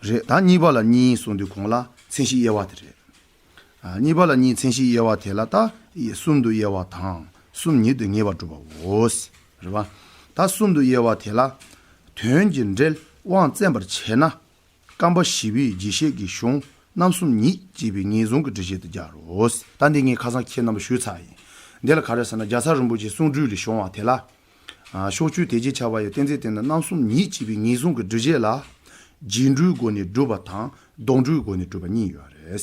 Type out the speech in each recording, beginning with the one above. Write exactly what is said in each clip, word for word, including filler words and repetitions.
རེད། ད་གཉིས་པ་ལ་གཉིས་གསུངས་དུས་གོང་ལ་མཚན་གཞི་དབྱེ་བ་དེ་རེད། ཨ། གཉིས་པ་ལ་གཉིས་མཚན་གཞི་དབྱེ་བ་དེ་ལ་ད་གསུམ་དུ་དབྱེ་བ་དང་གསུམ་ཉིད་དུ་ངེས་པར་སྒྲུབ་པའོ། རེད་པ། ད་གསུམ་དུ་དབྱེ་བ་དེ་ལ་དོན་གྱི་འབྲེལ་དབང་བཙན་པར་བྱས་ན། རྐང་པ་བཞི་པའི་རྒྱས་བཤད་ཀྱི་གཞུང་རྣམ་གསུམ་ཉིད་ཅེས་པའི་ངེས་བཟུང་གི་སྒྲུབ་བྱེད་དུ་སྦྱར་རོ། ད་འདི་ངས་ཁ་སང་ཁྱེད་རྣམ་པ་ཞུས་ཚར་ཡིན། འདི་ལ་ག་རེ་ཟེར་ན། རྒྱལ་ཚབ་རིན་པོ་ཆེའི་གསུང་སྒྲོས་ལས་བྱུང་བ་དེ་ལ། ཨ། ཕྱོགས་ཆོས་དེ་བཞིན་ཁྱབ་པ་ཡང་གཏན་ཚིགས་དེ་ནི་རྣམ་གསུམ་ཉིད་ཅེས་པའི་ངེས་བཟུང་གི་སྒྲུབ་བྱེད་ལ། རྗེས་འགྲོའི་སྒོ་ནས་སྒྲུབ་པ་དང་ལྡོག་འགྲོའི་སྒོ་ནས་སྒྲུབ་པ་གཉིས་ཡོད་རེད།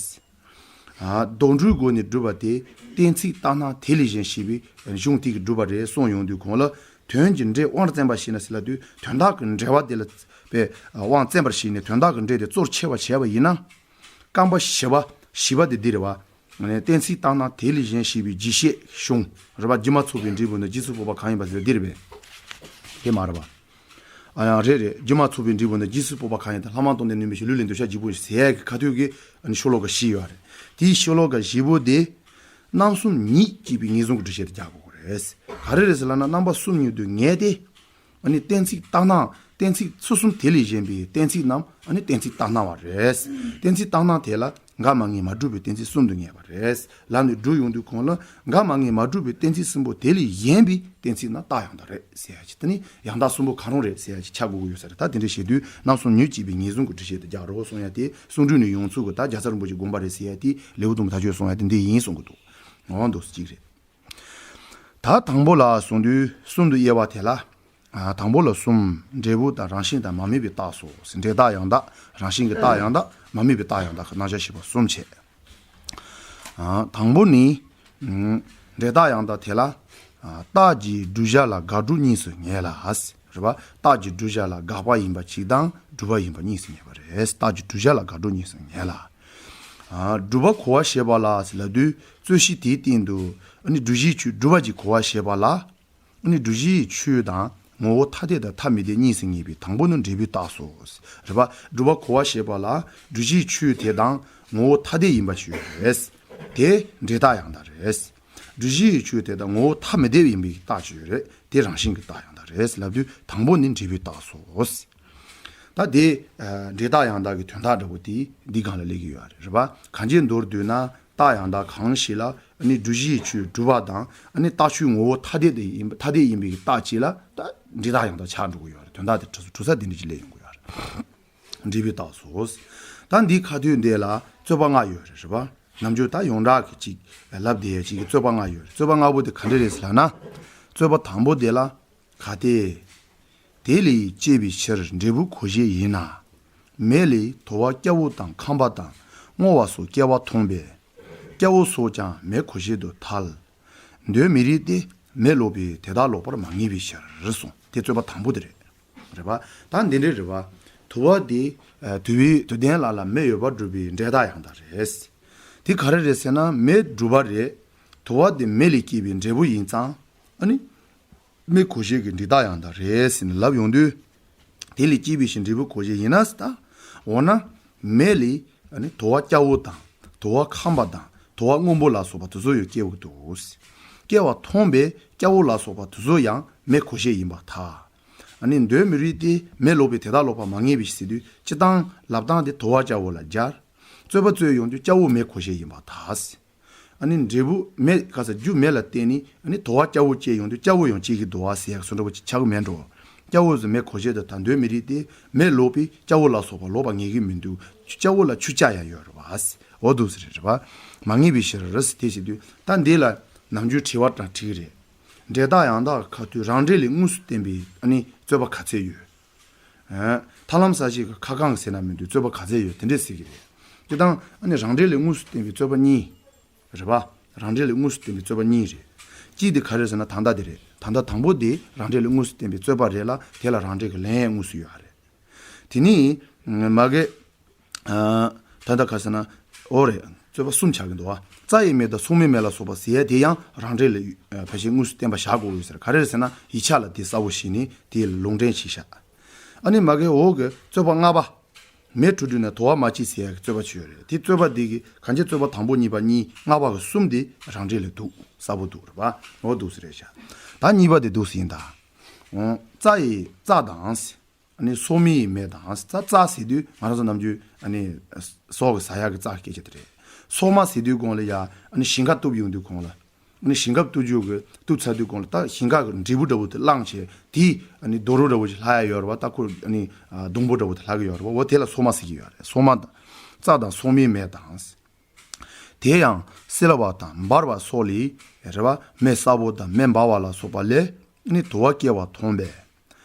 ཨ། ལྡོག་འགྲོའི་སྒོ་ནས་སྒྲུབ་པ་དེ་གཏན་ཚིགས་ལྟར་སྣང་དེ་ལས་གཞན་ཞེས་པའི་གཞུང་དེ་གིས་སྒྲུབ་པ་རེད་གསུངས་ཡོང་དུས་གོང་ལ། དོན་གྱི་འབྲེལ་དབང་བཙན་པར་བྱས་ན་ཟེར་ལབ་དུས་དོན་དག་གི་འབྲེལ་བ་དེ་ལ་པའི་དབང་བཙན་པར་བྱས་ནས་དོན་དག་གི་འབྲེལ་དེ་གཙོར་ཕྱེ་བར་བྱས་པ་ཡིན་ན། རྐང་པ་བཞི་པ་བཞི་པ་དེ་འདི་རེད་བ། གཏན་ཚིགས་ལྟར་སྣང་དེ་ལས་གཞན་ཞེས་པའི་རྒྱས་བཤད་གཞུང་རེད་བ། སྒྱུ་མ་ཚོགས་པའི་འབྲས་བུ་ནི་རྗེས་སུ་དཔོག་པ་གང་ཡིན་པ་ཟེར་འདི་རེད་པས། དེ་མ་རེད་བ། ཨ་ཡང་རེད་རེད། སྒྱུ་མ་ཚོགས་པའི་འབྲས་བུ་ནི་རྗེས་སུ་དཔོག་པ་གང་ཡིན་ཏེ། ལྷག་མ་དང་ལྡན་ནུས་མེད་ཕྱིར། ལུས་ལས་འདོད་ཆགས་བཞི་པོ་ཟེར་ཡག་གི་ཁ་ཐུག་གི་ཤོ་ལོ་ཀ་བཞི་ཡོད་རེད། དེའི་ཤོ་ལོ་ཀ་བཞི་པོ་དེ་རྣམ་གསུམ་ཉིད་ཅེས་པའི་ངེས་བཟུང་གི་སྒྲུབ་བྱེད་དུ་སྦྱར་དགོས་རེད། ག་རེ་རེད་ཟེར་ལབ་ན། རྣམ་པ་གསུམ་ཉིད་དུ་ངེས་ཏེ། ཨ་ནི་གཏན་ཚིགས་ལྟར་སྣང་། གཏན་ཚིགས་ཚུལ་གསུམ་དེ་ལས་གཞན་པའི་གཏན་ཚིགས་རྣམས་ཨ་ནི་གཏན་ཚིགས་ལྟར་སྣང་བ་རེད། གཏན་ཚིགས་ལྟར་སྣང་དེ་ལ་འགལ་མ་ངེས་མ་གྲུབ་པའི་གཏན་ཚིགས་གསུམ་དུ་ངེས་པ་རེད། ལབ་ནས་སྒྲུབ་ཡོང་དུས་གོང་ལ། འགལ་མ་ངེས་མ་གྲུབ་པའི་གཏན་ཚིགས་གསུམ་པོ་དེ་ལས་གཞན་པའི་གཏན་ཚིགས་རྣམས་རྟགས་ཡང་དག་རེད་ཟེར་ཡ་ཅིག་དེ་ནི་ཡང་དག་གསུམ་པོ་གང་རུང་རེད་ཟེར་ཡ་ཅིག་ཆགས་དགོས་ཀྱི་ཡོད་ས་རེད། ད་དེ་འདྲ་བྱེད་དུས་རྣམ་གསུམ་ཉིད་ཅེས་པའི་ངེས་བཟུང་གི་སྒྲུབ་བྱེད་དུ་སྦྱར་རོ་གསུང་ཡ་དེ། གསུང་སྒྲོས་ནས་ཡོང་ཚུལ་གྱི་ད་རྒྱལ་ཚབ་རིན་པོ་ཆེའི་དགོངས་པ་རེད་ཟེར་ཡ་དེ། ལེའུ་དང་པོ་ད་ཆོས་གསུང་ཡ་དེ་འདི་ཡིན་གསུང་གི་འདུག་འོ་འདུག་སེ་གཅིག་རེད། ད་དང་པོ་ལ་གསུང་དུས་གསུམ་དུ་དབྱེ་བ་དེ་ལ། ཨ། དང་པོ་ལ་གསུམ། འབྲས་བུ་དང་རང་བཞིན་དང་མ་དམིགས་པའི་རྟགས་སོ། འབྲས་རྟགས་ཡང་དག། རང་བཞིན་གྱི་རྟགས་ཡང་དག། མ་དམིགས་པའི་རྟགས་ཡང་དག་གི་རྣམ་གཞག་བྱེད་པ་གསུམ་བྱས། ཨ། དང་པོ་ནི། ཨ། འབྲས་རྟགས་ཡང་དག་དེ་ལ། ཨ། རྟགས་ཀྱི་བསྒྲུབ་བྱ་ལ་དགག་སྒྲུབ་གཉིས་སུ་ངེས་ལ། རེད་པ། རྟགས་ཀྱི་བསྒྲུབ་བྱ་ལ་དགག་པ་ཡིན་པ་གཅིག་དང་སྒྲུབ་པ་ཡིན་པ་གཉིས་སུ་ངེས་པ་རེད། རྟགས་ཀྱི་བསྒྲུབ་བྱ་ལ་དགག་སྒྲུབ་གཉིས་སུ་ངེས་ལ། ཨ། སྒྲུབ་པ་གོ་བར་བྱེད་པ་ལ་ཟེར་ལབ་དུས། རྩོད་གཞི་དེའི་སྟེང་དུ་ཨ་ནི་སྒྲུབ་བྱའི་ཆོས་སྒྲུབ་པ་གཅིག་གོ་བར་བྱེད་པ་ལ། ཨ་ནི་སྒྲུབ་བྱའི་ཆོས་དང་ངོ་བོ་ཐ་དད་དང་ཐ་མི་དད་གཉིས་སུ་ངེས་པའི་དང་པོ་ནི་འབྲས་བུའི་རྟགས་སོ། རེད་པ། སྒྲུབ་པ་གོ་བར་བྱེད་པ་ལ་སྒྲུབ་བྱའི་ཆོས་དེ་དང་ངོ་བོ་ཐ་དད་ཡིན་པ་ཞིག་ཡོད་རེད། དེ་འབྲས་རྟགས་ཡང་དག་རེད། སྒྲུབ་བྱའི་ཆོས་དེ་དང་ངོ་བོ་ཐ་མི་དད་པ་ཡིན་པའི་རྟགས་ཅིག་ཡོད་རེད། དེ་རང་བཞིན་གྱི་རྟགས་ཡང་དག་རེད་ལབ་དུས་དང་པོ་ནི་འབྲས་བུའི་རྟགས་སོ། ད་དེ། ཨ། འབྲས་རྟགས་ཡང་དག་གི་དོན་དག་འདྲ་པོ་དེ་འདི་སྒང་ལ་སླེབས་ཀྱི་ཡོད་རེད། རེད་པ། གང་ཅིའི་མདོར་བསྡུས་ན། རྟགས་ཡང་དག་གང་ཞིག་ལ་ཨ་ནི་སྒྲུབ་བྱའི་ཆོས་སྒྲུབ་པ་དང་། ཨ་ནི་རྟགས་ཆོས་ངོ་བོ་ཐ་དད་དེ་ཡིན་པ། ཐ་དད་ཡིན་པའི་རྟགས་གཅིག་ལ་ད་འབྲས་རྟགས་ཡང་དག་ཆགས་འགྲོ་གི་ཡོད་རེད། དོན་དག་དེ་གྲུབ་གྲུབ་ས་དེ་འདྲ་ཅིག་སླེབས་ཡོང་གི་ཡོད་རེད། འབྲས་བུའི་རྟགས་སོ། ད་འདིའི་ཁ་ཐུག་འདི་ལ་རྩོད་པ་ལྔ་ཡོད་རེད། རེད་པ། ནམ་རྒྱུན་ད་ཡོངས་གྲགས་ཀྱི་ཅིག་ལབ་བསྡད་ཡ་ཅིག་གི་རྩོད་པ་ལྔ་ཡོད་རེད། རྩོད་པ་ལྔ་པོ་དེ་ག་འདྲ་རེད་ཟེར་ལབ་ན། རྩོད་པ་དང་པོ་དེ་ལ། གལ་ཏེ། དེ་ལས་སྐྱེས་པའི་ཕྱིར་འབྲས་བུ་གོ་བྱེད་ཡིན་ན། མེ་ལས་དུ་བ་སྐྱ་བོ་དང་ཁམ་པ་དང་སྔོ་བ་སོགས་སྐྱེ་བ་མཐོང་པས། སྐྱ་བོ་སོགས་ཀྱང་མེ་གོ་བྱེད་དུ་ཐལ། འདོད་མི་རིགས་ཏེ་མེ་ལོག་པས་དེ་དག་ལོག་པར་མ་ངེས་པའི་ཕྱིར་གསུངས། དེ་རྩོད་པ་དང་པོ་དེ་རེད། རེད་པ། ད་འདི་འདྲའི་རེད་པ། དུ་བ་དེ། ཨ། དུ་བའི། དུ་ལྡན་ལ་ལ་མེ་ཡོད་པར་སྒྲུབ་པའི་འབྲས་རྟགས་ཡང་དག་རེད། དེ་ག་རེ་རེད་ཟེར་ན། མེ་སྒྲུབ་པ་རེད། དུ་བ་དེ་མེ་ལས་སྐྱེས་པའི་འབྲས་བུ་ཡིན་ཙང་། ཨ་ནི། མེ་གོ་བྱེད་ཀྱི་འབྲས་རྟགས་ཡང་དག་རེད་ཟེར་ནས་ལབ་ཡོང་དུས། དེ་ལས་སྐྱེས་པའི་ཕྱིར་འབྲས་བུ་གོ་བྱེད་ཡིན་ན་ཟེར་ད། འོ་ན། མེ་ལས་ཨ་ནི་དུ་བ་སྐྱ་བོ་དང་། དུ་བ་ཁམ་པ་དང་། དུ་བ་སྔོན་པོ་ལ་སོགས་པ་དེ་ཚོ་ཡང་སྐྱེ་བ་འདུག། སྐྱེ་བ་མཐོང་པས་སྐྱ་བོ་ལ་སོགས་པ་དེ་ཚོ་ཡང་མེ་གོ་བྱེད་ཡིན་པར་ཐལ། ཨ་ནི་འདོད་མི་རིགས་ཏེ་མེ་ལོག་པས་དེ་དག་ལོག་པར་མ་ངེས་པའི་ཕྱིར་ཟེར་དུས། སྤྱིར་བཏང་ལབ་སྟངས་དེ་དུ་བ་སྐྱ་བོ་ལ་སྦྱར། རྩོད་པ་རྩོད་ཡོང་དུས་སྐྱ་བོ་མེ་གོ་བྱེད་ཡིན་པར་ཐལ། ཨ་ནི་འབྲས་བུ་མེ་ག་ས་རྒྱུ་མེ་ལ་བརྟེན་ནས་ཨ་ནི་དུ་བ་སྐྱ་བོ་སྐྱེ་ཡོང་དུས་སྐྱ་བོ་ཡང་སྐྱེ་གི་འདུག་བ་ཟེར་ཡག་བཟོ་འདྲ་པོ་ཅིག་ཆགས་ཀྱི་མེད་འགྲོ། སྐྱ་བོ་ཟེར་མེ་གོ་བྱེད་དུ་ཐལ། འདོད་མི་རིགས་ཏེ་མེ་ལོག་པས་སྐྱ་བོ་ལ་སོགས་པ་ལོག་པར་ངེས་ཀྱི་མི་འདུག། སྐྱ་བོ་ལ་ཆུ་བཅའ་ཡག་ཡོད་རེད་བ། འོ་འདུག་ཟེར་རེད་བ། མ་ངེས་པའི་ཕྱིར་ཟེར་དེ་བྱེད་དུས་ད་འདི་ལ་ནམ་རྒྱུན་དྲི་བ་དང་དྲིས་ཀྱི་རེད། འབྲས་རྟགས་ཡང་དག་གི་ཁ་ཐུག་རང་འབྲས་ལས་དངོས་སུ་བསྟན་པའི་ཨ་ནི་རྩོད་པ་ག་ཚད་ཡོད། ཨ། ཐར་ལམ་ས་བཅད་ཀྱི་ཁ་བསྐང་གི་ཟེར་ན་མི་འདུག། རྩོད་པ་ག་ཚད་ཡོད་དེ་འདྲས་ཟེར་གྱི་རེད། དེ་དང་ཨ་ནི་རང་འབྲས་ལས་དངོས་སུ་བསྟན་པའི་རྩོད་པ་གཉིས། རེད་པ། རང་འབྲས་ལས་དངོས་སུ་བསྟན་པའི་རྩོད་པ་གཉིས་རེད། གཅིག་དེ་ག་རེ་ཟེར་ན་ད་ལྟ་དེ་རེད། ད་ལྟ་དང་པོ་དེ་རང་འབྲས་ལས་དངོས་སུ་བསྟན་པའི་རྩོད་པ་རེད་ལ། དེ་ལ་རང་འབྲས་ཀྱི་ལན་ཡང་དངོས་སུ་ཡོད་རེད། དེ་ནི་མ་གི། ཨ། ད་ལྟ་ག་ཟེར་ན། འོ་རེད། རྩོད་པ་གསུམ་ཆགས་ཀྱི་འདུག་བ། རྩྭ་ཡི་མེ་དང་ཚོགས་མའི་མེ་ལ་སོགས་པ་ཟེར་ཡ་དེ་ཡང་རང་འབྲས་ལས་ཕལ་ཆེར་དངོས་སུ་བསྟན་པ་བཞག་དགོས་ཡོད་ཟེར། ག་རེ་རེད་ཟེར་ན་ཡིག་ཆ་ལ་དེ་གསལ་པོ་ཞིག་ནི་དེ་ལུང་འདྲེན་བྱས་ཤག། ཨ་ནི་མ་གི་འོག་གི་རྩོད་པ་ལྔ་པ། མེ་དྲོ་དྲོ་ན་དུ་བ་མ་སྐྱེས་ཟེར་ཡ་གི་རྩོད་པ་ཅིག་ཡོད་རེད། དེ་རྩོད་པ་འདི་གི་གང་ཅི་རྩོད་པ་དང་པོ་གཉིས་པ་གཉིས་ལྔ་པ་གི་གསུམ་དེ་རང་འབྲས་ལས་འདུག། གསལ་པོ་འདུག་རེད་པ། འོ་འདུག་སེ་རེད་ཤག། ད་གཉིས་པ་དེ་འདུག་སེ་ཡིན་ད། འོ། རྩྭ་ཡི་རྩྭ་དང་། ཨ་ནི་སོག་མའི་མེ་དང་། རྩྭ་རྩྭ་ཟེར་དུས་ང་རང་ཚོ་ནམ་རྒྱུན་ཨ་ནི་སོག་གི་ཟ་ཡག་གི་རྩྭ་སྐད་ཆ་དེ་རེད། སོག་མ་ཟེར་དུས་གོང་ལ་ཡ་ཨ་ནི་ཞིང་ཁ་གཏུབ་ཡོང་དུས་གོང་ལ། ཨ་ནི་ཞིང་ཁ་གཏུབ་རྒྱུ་གི་གཏུབ་ཚར་དུས་གོང་ལ་ད་ཞིང་ཁ་གི་འབྲས་བུ་འདྲ་བོ་དེ་བླངས་བྱས་དེ་ཨ་ནི་རྡོ་རོ་འདྲ་བོ་ཞིག་ལྷག་ཡ་ཡོད་རེད་བ། ད་ཁོ་ཨ་ནི་ཨ་སྡོང་པོ་འདྲ་བོ་དེ་ལྷག་གི་ཡོད་རེད་བ། འོ་དེ་ལ་སོག་མ་ཟེར་གི་ཡོད་རེད། སོག་མ་དང་། རྩྭ་དང་སོག་མའི་མེ་དང་། དེ་ཡང་བསིལ་བ་དང་འབར་བ་སོགས་ལས་རེད་བ། མེ་སྲབ་པོ་དང་མེ་འབར་བ་ལ་སོགས་པ་ལས་ནི་དུ་བ་སྐྱེ་བ་མཐོང་པས།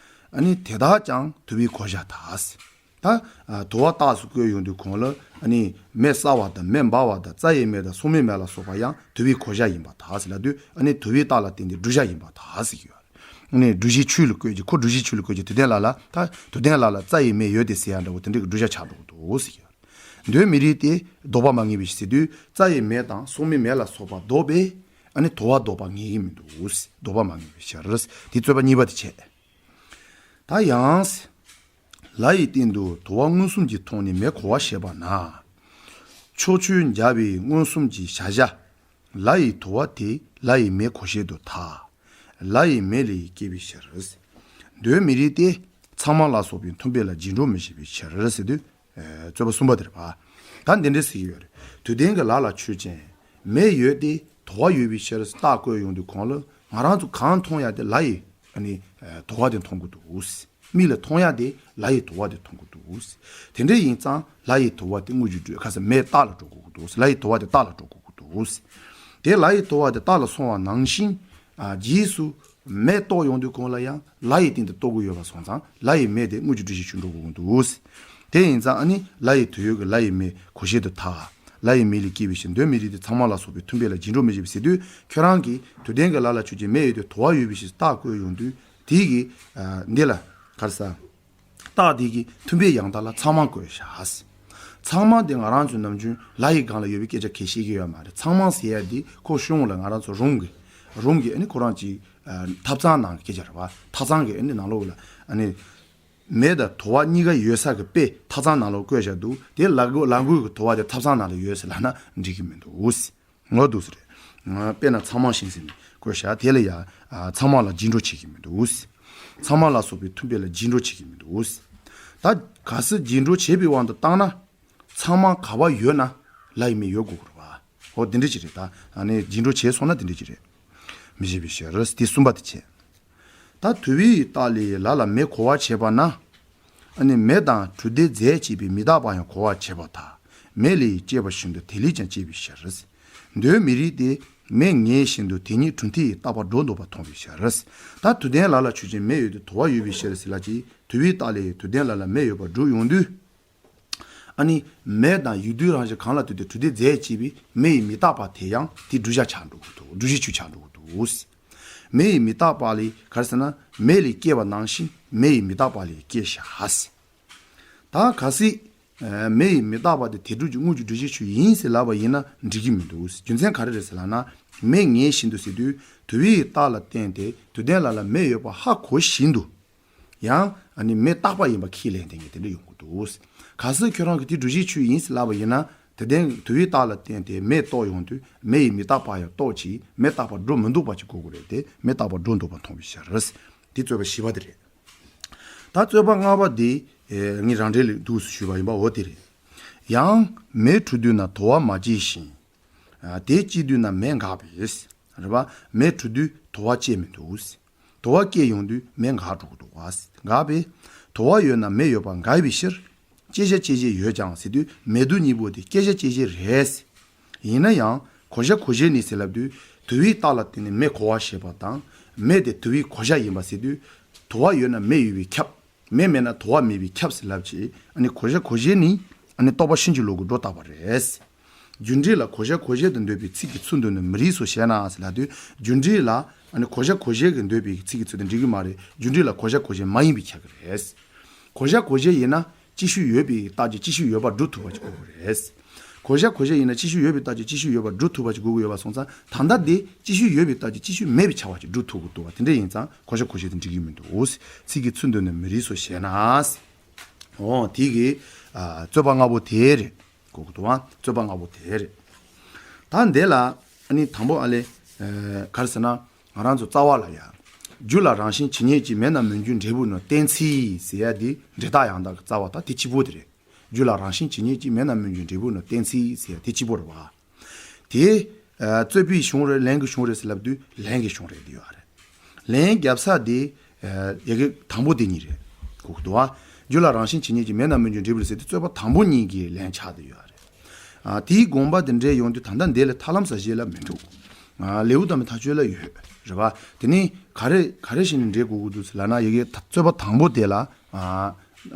ཨ་ནི་དེ་དག་ཀྱང་དུ་བའི་གོ་བྱ་དག་ཟེར། ད་ཨ་དུ་བ་རྟགས་སུ་བཀོད་ཡོང་དུས་གོང་ལ་ཨ་ནི་མེ་སྲབ་པ་དང་མེ་འབར་བ་དང་རྩྭ་ཡི་མེ་དང་སོག་མའི་མེ་ལ་སོགས་པ་ཡང་དུ་བའི་གོ་བྱ་ཡིན་པར་ཐལ་ཟེར་ལབ་དུས། ཨ་ནི་དུ་བའི་རྟགས་ལ་བརྟེན་ཏེ་བསྒྲུབ་བྱ་ཡིན་པར་ཐལ་ཟེར་གྱི་ཡོད་རེད། ཨ་ནི་བསྒྲུབ་བྱའི་ཆོས་ལ་བཀོད་ཀྱི། ཁོ་བསྒྲུབ་བྱའི་ཆོས་ལ་བཀོད་ཀྱི། དུ་ལྡན་ལ་ལ། ད་དུ་ལྡན་ལ་ལ་རྩྭ་ཡི་མེ་ཡོད་དེ་ཟེར་ཡ་འདྲ་བོ་དེ་འདྲ་གི་བསྒྲུབ་བྱ་ཆགས་འགྲོ་གི་འདུག་ཟེར་གྱི་ཡོད་རེད། གདོན་མི་རིགས་ཏེ་བཟློག་པ་མ་ངེས་པའི་ཕྱིར་ཟེར་དུས། རྩྭ་ཡི་མེ་དང་སོག་མའི་མེ་ལ་སོགས་པ་བཟློག་པས་ཨ་ནི་དུ་བ་བཟློག་པ་ངེས་ཀྱི་མི་འདུག། བཟློག་པ་མ་ངེས་པའི་ཕྱིར། དེ་རྩོད་པ་གཉིས་པ་དེ་བྱས། ད་ཡང་། ལ་ཡི་སྟེང་དུ་དུ་བ་མངོན་སུམ་གྱིས་མཐོང་ནས་མེ་གོ་བར་བྱེད་པ་ན། ཕྱོགས་ཆོས་འཇལ་བའི་མངོན་སུམ་གྱི་བྱ་བྱ། ལ་ཡི་དུ་བ་དེ་ལ་ཡི་མེ་གོ་བྱེད་དུ་ཐལ། ལ་ཡི་མེ་ལས་སྐྱེ་བའི་ཕྱིར། གདོན་མི་རིགས་ཏེ། ཚང་མ་ལ་སོགས་པའི་མཐུན་དཔེ་ལ་རྗེས་འགྲོ་མི་བྱེད་པའི་ཕྱིར་ཟེར་དུས། ཨེ། རྩོད་པ་གསུམ་པ་དེ་རེད་པ། ད་འདི་འདྲ་ཟེར་གྱི་ཡོད་རེད། དུ་ལྡན་གྱི་ལ་ལ་ཆོས་ཅན། མེ་ཡོད་དེ་དུ་བ་ཡོད་པའི་ཕྱིར་རྟགས་བཀོད་ཡོང་དུས་གོང་ལ་ང་རང་ཚོ་གང་མཐོང་ཡ་དེ་ལ་ཡི་ཨ་ནི་ཨེ་དུ་བ་དེ་མཐོང་གི་འདུག། མིག་ལ་མཐོང་ཡ་དེ་ལ་ཡི་དུ་བ་དེ་མཐོང་གི་འདུག། དེ་འདྲ་ཡིན་ཙང་ལ་ཡི་དུ་བ་དེ་དངོས་ཀྱི་འགྲོས། ཁ་སང་མེ་རྟགས་ལ་འགྲོ་དགོས་ཀྱི་འདུག། ལ་ཡི་དུ་བ་དེ་རྟགས་ལ་འགྲོ་དགོས་ཀྱི་འདུག། དེ་ལ་ཡི་དུ་བ་དེ་རྟགས་ལ་སོང་བ་ནང་བཞིན། ཨ། རྗེས་སུ་མེ་རྟོགས་ཡོང་དུས་གོང་ལ་ཡང་ལ་ཡི་སྟེང་དུ་རྟོགས་ཀྱི་ཡོད་པ་སོང་ཙང་ལ་ཡི་མེ་དེ་དངོས་ཀྱི་འགྲོས་ཤིག་ཆུད་འགྲོ་དགོས་ཀྱི་འདུག། དེ་ཡིན་ཙང་ཨ་ནི་ལ་ཡི་དུ་ཡོད་ཀྱི་ལ་ཡི་མེ་གོ་བྱེད་དུ་ཐལ། ལ་ཡི་མེ་ལས་སྐྱེ་བའི་ཕྱིར། གདོན་མི་རིགས་ཏེ། ཚང་མ་ལ་སོགས་པའི་མཐུན་དཔེ་ལ་རྗེས་འགྲོ་མི་བྱེད་པའི་ཕྱིར་ཟེར་དུས། ཁྱོད་རང་གིས་དུ་ལྡན་གྱི་ལ་ལ་ཆོས་ཅན། མེ་ཡོད་དེ་དུ་བ་ཡོད་པའི་ཕྱིར་རྟགས་བཀོད་ཡོང་དུས། དེ་གི་ཨ་འདི་ལ་ག་རེ་ཟ། རྟགས་དེ་གི་མཐུན་དཔེ་ཡང་དག་ལ་ཚང་མ་བཀོད་བཞག། ཚང་མ་དེ་ང་རང་ཚོ་ནམ་རྒྱུན་ལ་ཡི་སྒང་ལ་ཡོད་པའི་སྐད་ཆ་གང་ཡང་བཤད་ཀྱི་ཡོད་མ་རེད། ཚང་མ་ཟེར་ཡ་དེ་ཁོ་གཞུང་ལ་ང་རང་ཚོ་རུམ་གྱི། རུམ་གྱི་ཨ་ནི་ཁོ་རང་གི་ཨ་ཐབ་ཚང་ནང་གི་སྐད་ཆ་རེད་པ། ཐབ་ཚང་གི་ཨ་ནི་ནང་ལོགས་ལ་ཨ་ནི་མེ་དང་དུ་བ་གཉིས་ཀ་ཡོད་ས་གི་དཔེ་ཐབ་ཚང་ནང་ལ་བཀོད་བཞག་འདུག། དེ་ལ་གོ་ལ་གོ་གི་དུ་བ་དེ་ཐབ་ཚང་ནང་ལ་ཡོད་ཟེར་ལབ་ན་འགྲིག་གི་མི་འདུག། ངོ་འདུག་ཟེར། ང་དཔེར་ན་ཚང་མ་བཞིན་ཟེར་ནས་བཀོད་བཞག། དེ་ལ་ཡ་ཨ་ཚང་མ་ལ་རྗེས་འགྲོ་བྱེད་ཀྱི་མི་འདུག། ཚང་མ་ལ་སོགས་པའི་མཐུན་དཔེ་ལ་རྗེས་འགྲོ་བྱེད་ཀྱི་མི་འདུག། ད་གལ་སྲིད་རྗེས་འགྲོ་བྱེད་པའི་དབང་དུ་བཏང་ན། ཚང་མ་ག་བ་ཡོད་ན་ལ་ཡི་མེ་ཡོད་དགོས་ཀྱི་རེད་པ། འོ་དེ་འདྲ་ཅིག་རེད། ད་ཨ་ནི་རྗེས་འགྲོ་བྱས་སོང་ན་དེ་འདྲ་ཅིག་རེད། མི་བྱེད་པའི་ཕྱིར། དེ་གསུམ་པ་དེ་བྱས། ད་དུ་བའི་རྟགས་ལས་ལ་ལ་མེ་གོ་བར་བྱེད་པ་ན། ཨ་ནི་མེ་དང་དྲོད་ལྡན་རྫས་བཅས་པའི་མི་རྟག་པ་ཡང་གོ་བར་བྱེད་པར་ཐལ། མེ་ལས་སྐྱེས་པ་བཞིན་དུ་དེ་ལས་ཀྱང་སྐྱེ་བའི་ཕྱིར། གདོན་མི་རིགས་ཏེ། མེ་ངེས་བཞིན་དུ་དེ་ཉིད་གྲུབ་མཐས་རྟག་པར་སྒྲོ་འདོགས་པ་མཐོང་བའི་ཕྱིར། ད་དུ་ལྡན་ལ་ལ་ཆོས་ཅན། མེ་ཡོད་དེ་དུ་བ་ཡོད་པའི་ཕྱིར་ཟེར་ལབ་ཀྱི། དུ་བའི་རྟགས་ལས་དུ་ལྡན་ལ་ལ་མེ་ཡོད་པར་སྒྲུབ་ཡོང་དུས། ཨ་ནི་མེ་དང་ཡུལ་དུས་རང་བཞིན་གང་ལ་ལྟོས་ཏེ་དྲོད་ལྡན་རྫས་བཅས་པའི་མེ་ཡི་མི་རྟག་པ་དེ་ཡང་དེ་བསྒྲུབ་བྱ་ཆགས་འགྲོ་གི་འདུག། བསྒྲུབ་བྱའི་ཆོས་ཆགས་འགྲོ་གི་འདུག། མེ་ཡི་མི་རྟག་པ་ལས་ག་རེ་ཟེར་ན། མེ་ལས་སྐྱེ་བ་ནང་བཞིན་མེ་ཡི་མི་རྟག་པ་ལས་སྐྱེ་བཞག། ད་གལ་སྲིད་ཨ་མེ་ཡི་མི་རྟག་པ་དེ་དེ་སྒྲུབ་ཀྱི་དངོས་ཀྱི་བསྒྲུབ་བྱའི་ཆོས་ཡིན་ཟེར་ལབ་པ་ཡིན་ན་འགྲིག་གི་མི་འདུག། རྒྱུ་མཚན་ག་རེ་རེད་ཟེར་ལབ་ན། མེ་ངེས་བཞིན་དུ་ཟེར་དུས་དུ་བའི་རྟགས་ལ་བརྟེན་ཏེ་དུ་ལྡན་ལ་ལ་མེ་ཡོད་པ་ཧ་གོ་བཞིན་དུ། ཡང་ཨ་ནི་མེ་རྟག་པ་ཡིན་པ་ཁས་ལེན་དེ་ངས་དེ་འདྲ་ཡོང་གི་འདུག། གལ་སྲིད་ཁྱོད་རང་གིས་དེ་བསྒྲུབ་བྱའི་ཆོས་ཡིན་ཟེར་ལབ་པ་ཡིན་ན། དེ་ལྡན་དུ་བའི་རྟགས་ལ་བརྟེན་ཏེ་མེ་རྟོགས་ཡོང་དུས་མེ་ཡི་མི་རྟག་པ་ཡང་རྟོགས་ཀྱི། མེ་རྟག་པ་སྒྲོ་མི་འདོགས་པ་ཅིག་དགོས་ཀྱི་རེད་དེ། མེ་རྟག་པ་སྒྲོ་འདོགས་པ་མཐོང་བའི་ཕྱིར། དེ་རྩོད་པ་བཞི་པ་དེ་རེད། ད་རྩོད་པ་ལྔ་པ་དེ་ཨེ་ངས་རང་འགྲེལ་ལས་འདུག་སེ་ཞུས་པ་ཡིན་པ། འོ་དེ་རེད། ཡང་མེ་དྲོ་དུས་ན་དུ་བ་མ་སྐྱེས་ཤིང་། ཨ་དེ་སྐྱེས་དུས་ན་མེ་འགགས་པས། རེད་པ། མེ་དྲོ་དུས་དུ་བ་སྐྱེས་མི་འདུག། དུ་བ་སྐྱེས་ཡོང་དུས་མེ་འགགས་འགྲོ་གི་འདུག་པ། འགགས་པས། དུ་བ་ཡོད་ན་མེ་ཡོད་པ་འགལ་བའི་ཕྱིར། སྐྱེ་བྱ་སྐྱེད་བྱེད་ཡོད་ཀྱང་ཟེར་དུས་མེ་དུ་གཉིས་པོ་དེ་སྐྱེ་བྱ་སྐྱེད་བྱེད་རེད། ཡིན་ན་ཡང་གོ་བྱ་གོ་བྱེད་ནི་ཟེར་ལབ་དུས་དུ་བའི་རྟགས་ལ་བརྟེན་ནས་མེ་གོ་བར་བྱེད་པ་དང་། མེ་དེ་དུ་བའི་གོ་བྱ་ཡིན་པ་ཟེར་དུས། དུ་བ་ཡོད་ན་མེ་ཡོད་པས་ཁྱབ། མེ་མེད་ན་དུ་བ་མེད་པས་ཁྱབ་ཟེར་ལབ་ཀྱི། ཨ་ནི་གོ་བྱ་གོ་བྱེད་ནི་ཨ་ནི་རྟོག་པ་ཕྱིན་ཅི་ལོག་གི་སྒྲོ་བཏགས་པ་རེད། རྒྱུ་འབྲས་ལ་གོ་བྱ་གོ་བྱེད་དུ་འདོད་པའི་ཚིག་གི་ཚུལ་འདོད་ནི་མི་རིགས་སོ་ཞེ་ན་ཟེར་ལབ་དུས། རྒྱུ་འབྲས་ལ་ཨ་ནི་གོ་བྱ་གོ་བྱེད་ཀྱི་འདོད་པའི་ཚིག་གི་ཚུལ་དེ་འགྲིག་གི་མ་རེད། རྒྱུ་འབྲས་ལ་གོ་བྱ་གོ་བྱེད་མ་ཡིན་པས་ཁྱབ་ཀྱི་རེད། གོ་བྱ་གོ་བྱེད་ཡིན་ན་ཅིག་ཤོས་ཡོད་པའི་རྟགས་ཀྱིས་ཅིག་ཤོས་ཡོད་པར་སྒྲུབ་ཐུབ་པ་ཅིག་དགོས་ཀྱི་རེད། གོ་བྱ་གོ་བྱེད་ཡིན་ན་ཅིག་ཤོས་ཡོད་པའི་རྟགས་ཀྱིས་ཅིག་ཤོས་ཡོད་པར་སྒྲུབ་ཐུབ་པ་ཅིག་དགོས་ཀྱི་ཡོད་པ་སོང་ཙང་། ད་ལྟ་དེ་ཅིག་ཤོས་ཡོད་པའི་རྟགས་ཀྱིས་ཅིག་ཤོས་མེད་པའི་ཁྱབ་པ་ཅིག་སྒྲུབ་ཐུབ་ཀྱི་འདུག་པ། དེ་འདྲ་ཡིན་ཙང་གོ་བྱ་གོ་བྱེད་དེ་འགྲིག་གི་མི་འདུག། ཚིག་གི་ཚུལ་འདོད་ནི་མི་རིགས་སོ་ཞེ་ན། འོ་དེ་གི་ཨ་རྩོད་པ་ལྔ་པོ་དེ་རེད། གོ་གི་འདུག་ཨ། རྩོད་པ་ལྔ་པོ་དེ་རེད། ད་འདི་ལ་ཨ་ནི་དང་པོ་ཨ་ལེ་ཨ་ག་རེ་ཟེར་ན། ང་རང་ཚོ་རྩ་བ་ལ་ཡ། རྒྱུ་ལ་རང་བཞིན་ཇི་སྙེད་ཅིག་མེད་ན་མི་འགྱུར་འབྲས་བུ་ནི་གཏན་ཚིགས་ཟེར་ཡ་དེ་འབྲས་རྟགས་ཡང་དག་གི་རྩ་བ་དང་དེ་གཅིག་པོ་དེ་རེད། རྒྱུ་ལ་རང་བཞིན་ཇི་སྙེད་ཅིག་མེད་ན་མི་འགྱུར་འབྲས་བུ་ནི་གཏན་ཚིགས་ཟེར་ཡ་དེ་གཅིག་པོ་རེད་བ། དེ་ཨ་རྩོད་པའི་གཞུང་རེད་ལན་གྱི་གཞུང་རེད་ཟེར་ལབ་དུས་ལན་གྱི་གཞུང་རེད་དེ་ཡོད་རེད། ལན་རྒྱབ་ས་དེ་ཨ་ཡ་གི་དང་པོ་དེ་གཉིས་རེད། གོ་གི་འདུག་བ། རྒྱུ་ལ་རང་བཞིན་ཇི་སྙེད་ཅིག་མེད་ན་མི་འགྱུར་འབྲས་བུ་ཟེར་དུས་རྩོད་པ་དང་པོ་གཉིས་ཀྱི་ལན་ཆགས་བསྡད་ཡོད་རེད། ཨ་དེའི་དགོངས་པ་དེ་འགྲེལ་ཡོང་དུས་ད་ལྟ་འདི་ལ་ཐར་ལམ་ཟེར་བྱེད་ལ་མི་འདུག་ཨ་ལེའུ་བདག་མེད་མཐའ་དཔྱོད་ལ་ཡོད་རེད་བ། དེ་ནི་ག་རེ་ག་རེ་བྱས་ནས་འགྲེལ་དགོས་ཀྱི་འདུག་ཟེར་ལབ་ན་ཡ་གི་རྩོད་པ་དང་པོ་དེ་ལ་ཨ་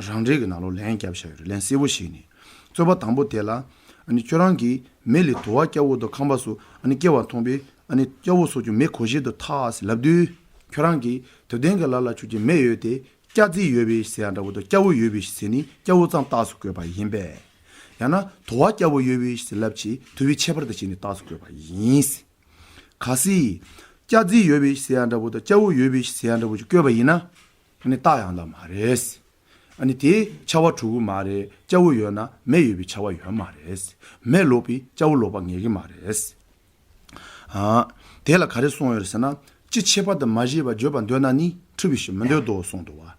རང་འགྲེལ་གྱི་ནང་ལོགས་ལན་རྒྱབ་བཞག་ཡོད་རེད། ལན་གསལ་པོ་བྱས་ནས་རྩོད་པ་དང་པོ་དེ་ལ་ཨ་ནི་ཁྱོད་རང་གིས་མེ་ལས་དུ་བ་སྐྱ་བོ་དང་ཁམ་པ་སོགས་ཨ་ནི་སྐྱེ་བ་མཐོང་བས་ཨ་ནི་སྐྱ་བོ་སོགས་ཀྱང་མེ་གོ་བཞིན་དུ་ཐལ་ཟེར་ལབ་དུས་ཁྱོད་རང་གིས་དུ་ལྡན་གྱི་ལ་ལ་ཆོས་ཅན་མེ་ཡོད་དེ། སྐྱ་རྫས་ཡོད་པའི་ཟེར་ཡ་འདྲ་བོ་དང་སྐྱ་བོ་ཡོད་པའི་ཟེར་ནི་སྐྱ་བོ་ཙམ་རྟགས་སུ་བཀོད་པ་ཡིན་པས། ཡང་ན་དུ་བ་སྐྱ་བོ་ཡོད་པའི་ཟེར་ལབ་ཅིག་དུ་བའི་ཁྱད་པར་དུ་བྱས་ནས་རྟགས་སུ་བཀོད་པ་ཡིན། གལ་སྲིད། སྐྱ་རྫས་ཡོད་པའི་ཟེར་ཡ་འདྲ་བོ་དང་སྐྱ་བོ་ཡོད་པའི་ཟེར་ཡ་འདྲ་བོ་ཅིག་བཀོད་པ་ཡིན་ན། ཨ་ནི་རྟགས་ཡང་དག་མ་རེད། ཨ་ནི་དེ་ཁྱབ་པ་གྲུབ་ཀྱི་མ་རེད། སྐྱ་བོ་ཡོད་ན་མེ་ཡོད་པའི་ཁྱབ་པ་ཡོད་མ་རེད། མེ་ལོག་པས་སྐྱ་བོ་ལོག་པ་ངེས་ཀྱི་མ་རེད། ཨ། དེ་ལ་ག་རེ་གསུངས་ཡོད་རེད་ཟེར་ན། སྤྱི་ཁྱད་པར་དུ་མ་བཞེད་པ་བརྗོད་པར་འདོད་ན་ནི་འཁྲུལ་པའི་ཕྱིར་མི་འདོད་དོ་གསུངས་འདུག་བ།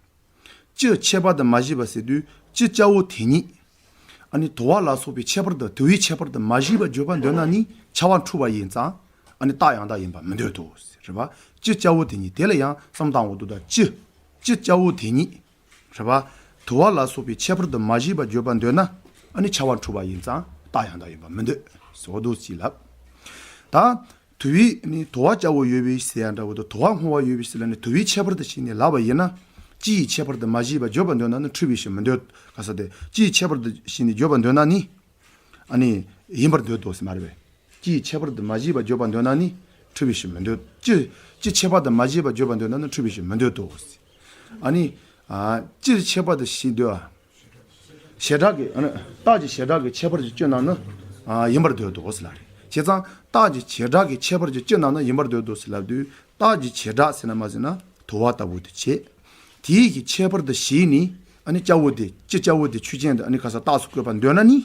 སྤྱི་ཁྱད་པར་དུ་མ་བཞེད་པ་ཟེར་དུས་སྤྱི་སྐྱ་བོ་དེ་ཉིད། ཨ་ནི་དུ་བ་ལ་སོགས་པའི་ཁྱད་པར་དུ་དུ་བའི་ཁྱད་པར་དུ་མ་བཞེད་པ་བརྗོད་པར་འདོད་ན་ནི་ཁྱབ་པ་འཁྲུལ་པ་ཡིན་ཙང་། ཨ་ནི་རྟགས་ཡང་དག་ཡིན་པར་མི་འདོད་དོ། རེད་བ། སྤྱི་སྐྱ་བོ་དེ་ཉིད་དེ་ལ་ཡང་བསམ་བཏང་འོ་དུ་དང་སྤྱི། སྤྱི་སྐྱ་བོ་དེ་ཉིད། རེད་བ། དུ་བ་ལ་སོགས་པའི་ཁྱད་པར་དུ་མ་བཞེད་པ་བརྗོད་པར་འདོད་ན། ཨ་ནི་ཁྱབ་པ་འཁྲུལ་པ་ཡིན་ཙང་རྟགས་ཡང་དག་ཡིན་པར་མི་འདོད། ཟེར་བ་འདུག་ཅེས་ལབ། ད། དུ་བའི་ནི་དུ་བ་སྐྱ་བོ་ཡོད་པའི་ཟེར་ཡ་འདྲ་བོ་དང་དུ་བ་སྔོ་བ་ཡོད་པའི་ཟེར་ལ་ནི་དུ་བའི་ཁྱད་པར་དུ་བྱས་ནས་ལབ་པ་ཡིན་ན། སྤྱི་ཡི་ཁྱད་པར་དུ་མ་བཞེད་པ་བརྗོད་པར་འདོད་ན་ནི་འཁྲུལ་པའི་ཕྱིར་མི་འདོད། ག་ས་དེ་སྤྱི་ཡི་ཁྱད་པར་དུ་བྱས་ནས་བརྗོད་པར་འདོད་ན་ནི། ཨ་ནི། ཡིན་པར་འདོད་དོ་ཟེར་མ་རེད་པས། སྤྱིའི་ཁྱད་པར་དུ་མ་བཞེད་པ་བརྗོད་པར་འདོད་ན་ནི་འཁྲུལ་པའི་ཕྱིར་མི་འདོད། སྤྱི་སྤྱི་ཁྱད་པར་དུ་མ་བཞེད་པ་བརྗོད་པར་འདོད་ན་ནི་འཁྲུལ་པའི་ཕྱིར་མི་འདོད་དོ། ཨ་ནི། ཨ། སྤྱིར་ཁྱད་པར་དུ་ཞེས་འདོད་ཨ། བྱེ་བྲག་གི་ཨ་ནི་རྟགས་ཀྱི་བྱེ་བྲག་གི་ཁྱད་པར་གྱི་སྤྱི་རྣམས་ནི། ཨ། ཡིན་པར་འདོད་དོ་ཟེར་ལ་རེད། བྱས་ཙང་རྟགས་ཀྱི་བྱེ་བྲག་གི་ཁྱད་པར་གྱི་སྤྱི་རྣམས་ནི་ཡིན་པར་འདོད་དོ་ཟེར་ལབ་དུས་རྟགས་ཀྱི་བྱེ་བྲག་ཟེར་ན་མ་ཟེར་ན་དུ་བ་ལྟ་བུ་དེ་བྱས། དེའི་གི་ཁྱད་པར་དུ་བྱས་ནི་ཨ་ནི་སྐྱ་བོ་དེ་སྤྱི་སྐྱ་བོ་དེ་ཆོས་ཅན་དུ་ཨ་ནི་ག་ས་རྟགས་སུ་བཀོད་པར་འདོད་ན་ནི།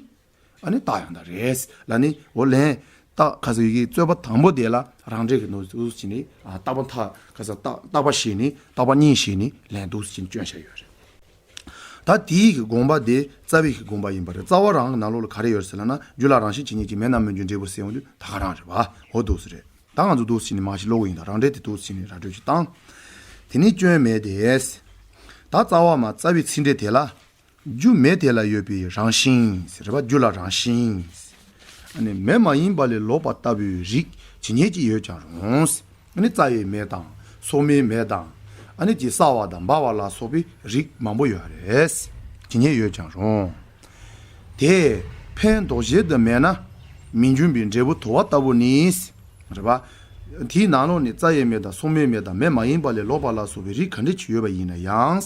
ཨ་ནི་རྟགས་ཡང་དག་རེད། ལ་ནི་འོ་ལན། རྟགས་ཁ་སང་ཡི་གེ་རྩོད་པ་དང་པོ་དེ་ལ་རང་འགྲེལ་གྱི་ནོར་འདུག་ཟེར་ནས་ཨ་རྟག་པ་མཐའ་ཁ་སང་རྟག་རྟག་པ་བྱས་ནས་རྟག་པ་གཉིས་བྱས་ནས་ལན་འདུག་ཟེར་ནས་སྐྱོན་བཤད་ཡོད་རེད། ད་དེའི་གི་དགོངས་པ་དེ་རྩ་བའི་གི་དགོངས་པ་ཡིན་པ་རེད། རྩ་བ་རང་གི་ནང་ལོགས་ལ་ག་རེ་ཡོད་ཟེར་ལབ་ན་རྒྱུ་ལ་རང་བཞིན་ཇི་སྙེད་ཅིག་མེད་ན་མི་འགྱུར་འབྲས་བུ་ཟེར་འོང་དུས་ད་ག་རང་རེད་བ། འོ་འདུག་ཟེར་རེད། ད་ང་ཚོ་འདུག་ཟེར་ནས་མ་གཞི་ཀློག་གི་ཡིན། ད་རང་འགྲེལ་དེ་འདུག་ཟེར་ནས་ར་སྤྲོད་ཅིག་བཏང་། དེ་ནས་སྐྱོན་མེད་དེ། ད་རྩ་བ་མ་རྩ་བའི་ཚིག་འགྲེལ་དེ་ལ། རྒྱུ་མེ་དེ་ལ་ཡོད་པའི་རང་བཞིན་ཟེར་བ། རྒྱུ་ལ་རང་བཞིན། ཨ་ནི་མེ་མ་ཡིན་པ་ལས་ལོག་པ་ལྟ་བུའི་རིགས་ཇི་སྙེད་ཅིག་ཡོད་ཀྱང་རུང་། ཨ་ནི་རྩ་བའི་མེ་དང་སོག་མའི་མེ་དང་། ཨ་ནི་ཀྱི་སྲ་བ་དང་འབར་བ་ལ་སོགས་པའི་རིགས་མང་པོ་ཡོད་རེད། ཇི་སྙེད་ཡོད་ཀྱང་རུང་། དེ་ཕན་འདོགས་བྱེད་དུ་མེད་ན་མི་འབྱུང་བའི་འབྲས་བུ་དུ་བ་ལྟ་བུ་ནི། རེད་པ། དེའི་ནང་ལོགས་ནས་རྩ་བའི་མེ་དང་སོག་མའི་མེ་དང་མེ་མ་ཡིན་པ་ལས་ལོག་པ་ལ་སོགས་པའི་རིགས་ག་འདྲ་ཅིག་ཡོད་པ་ཡིན་ན་ཡང་།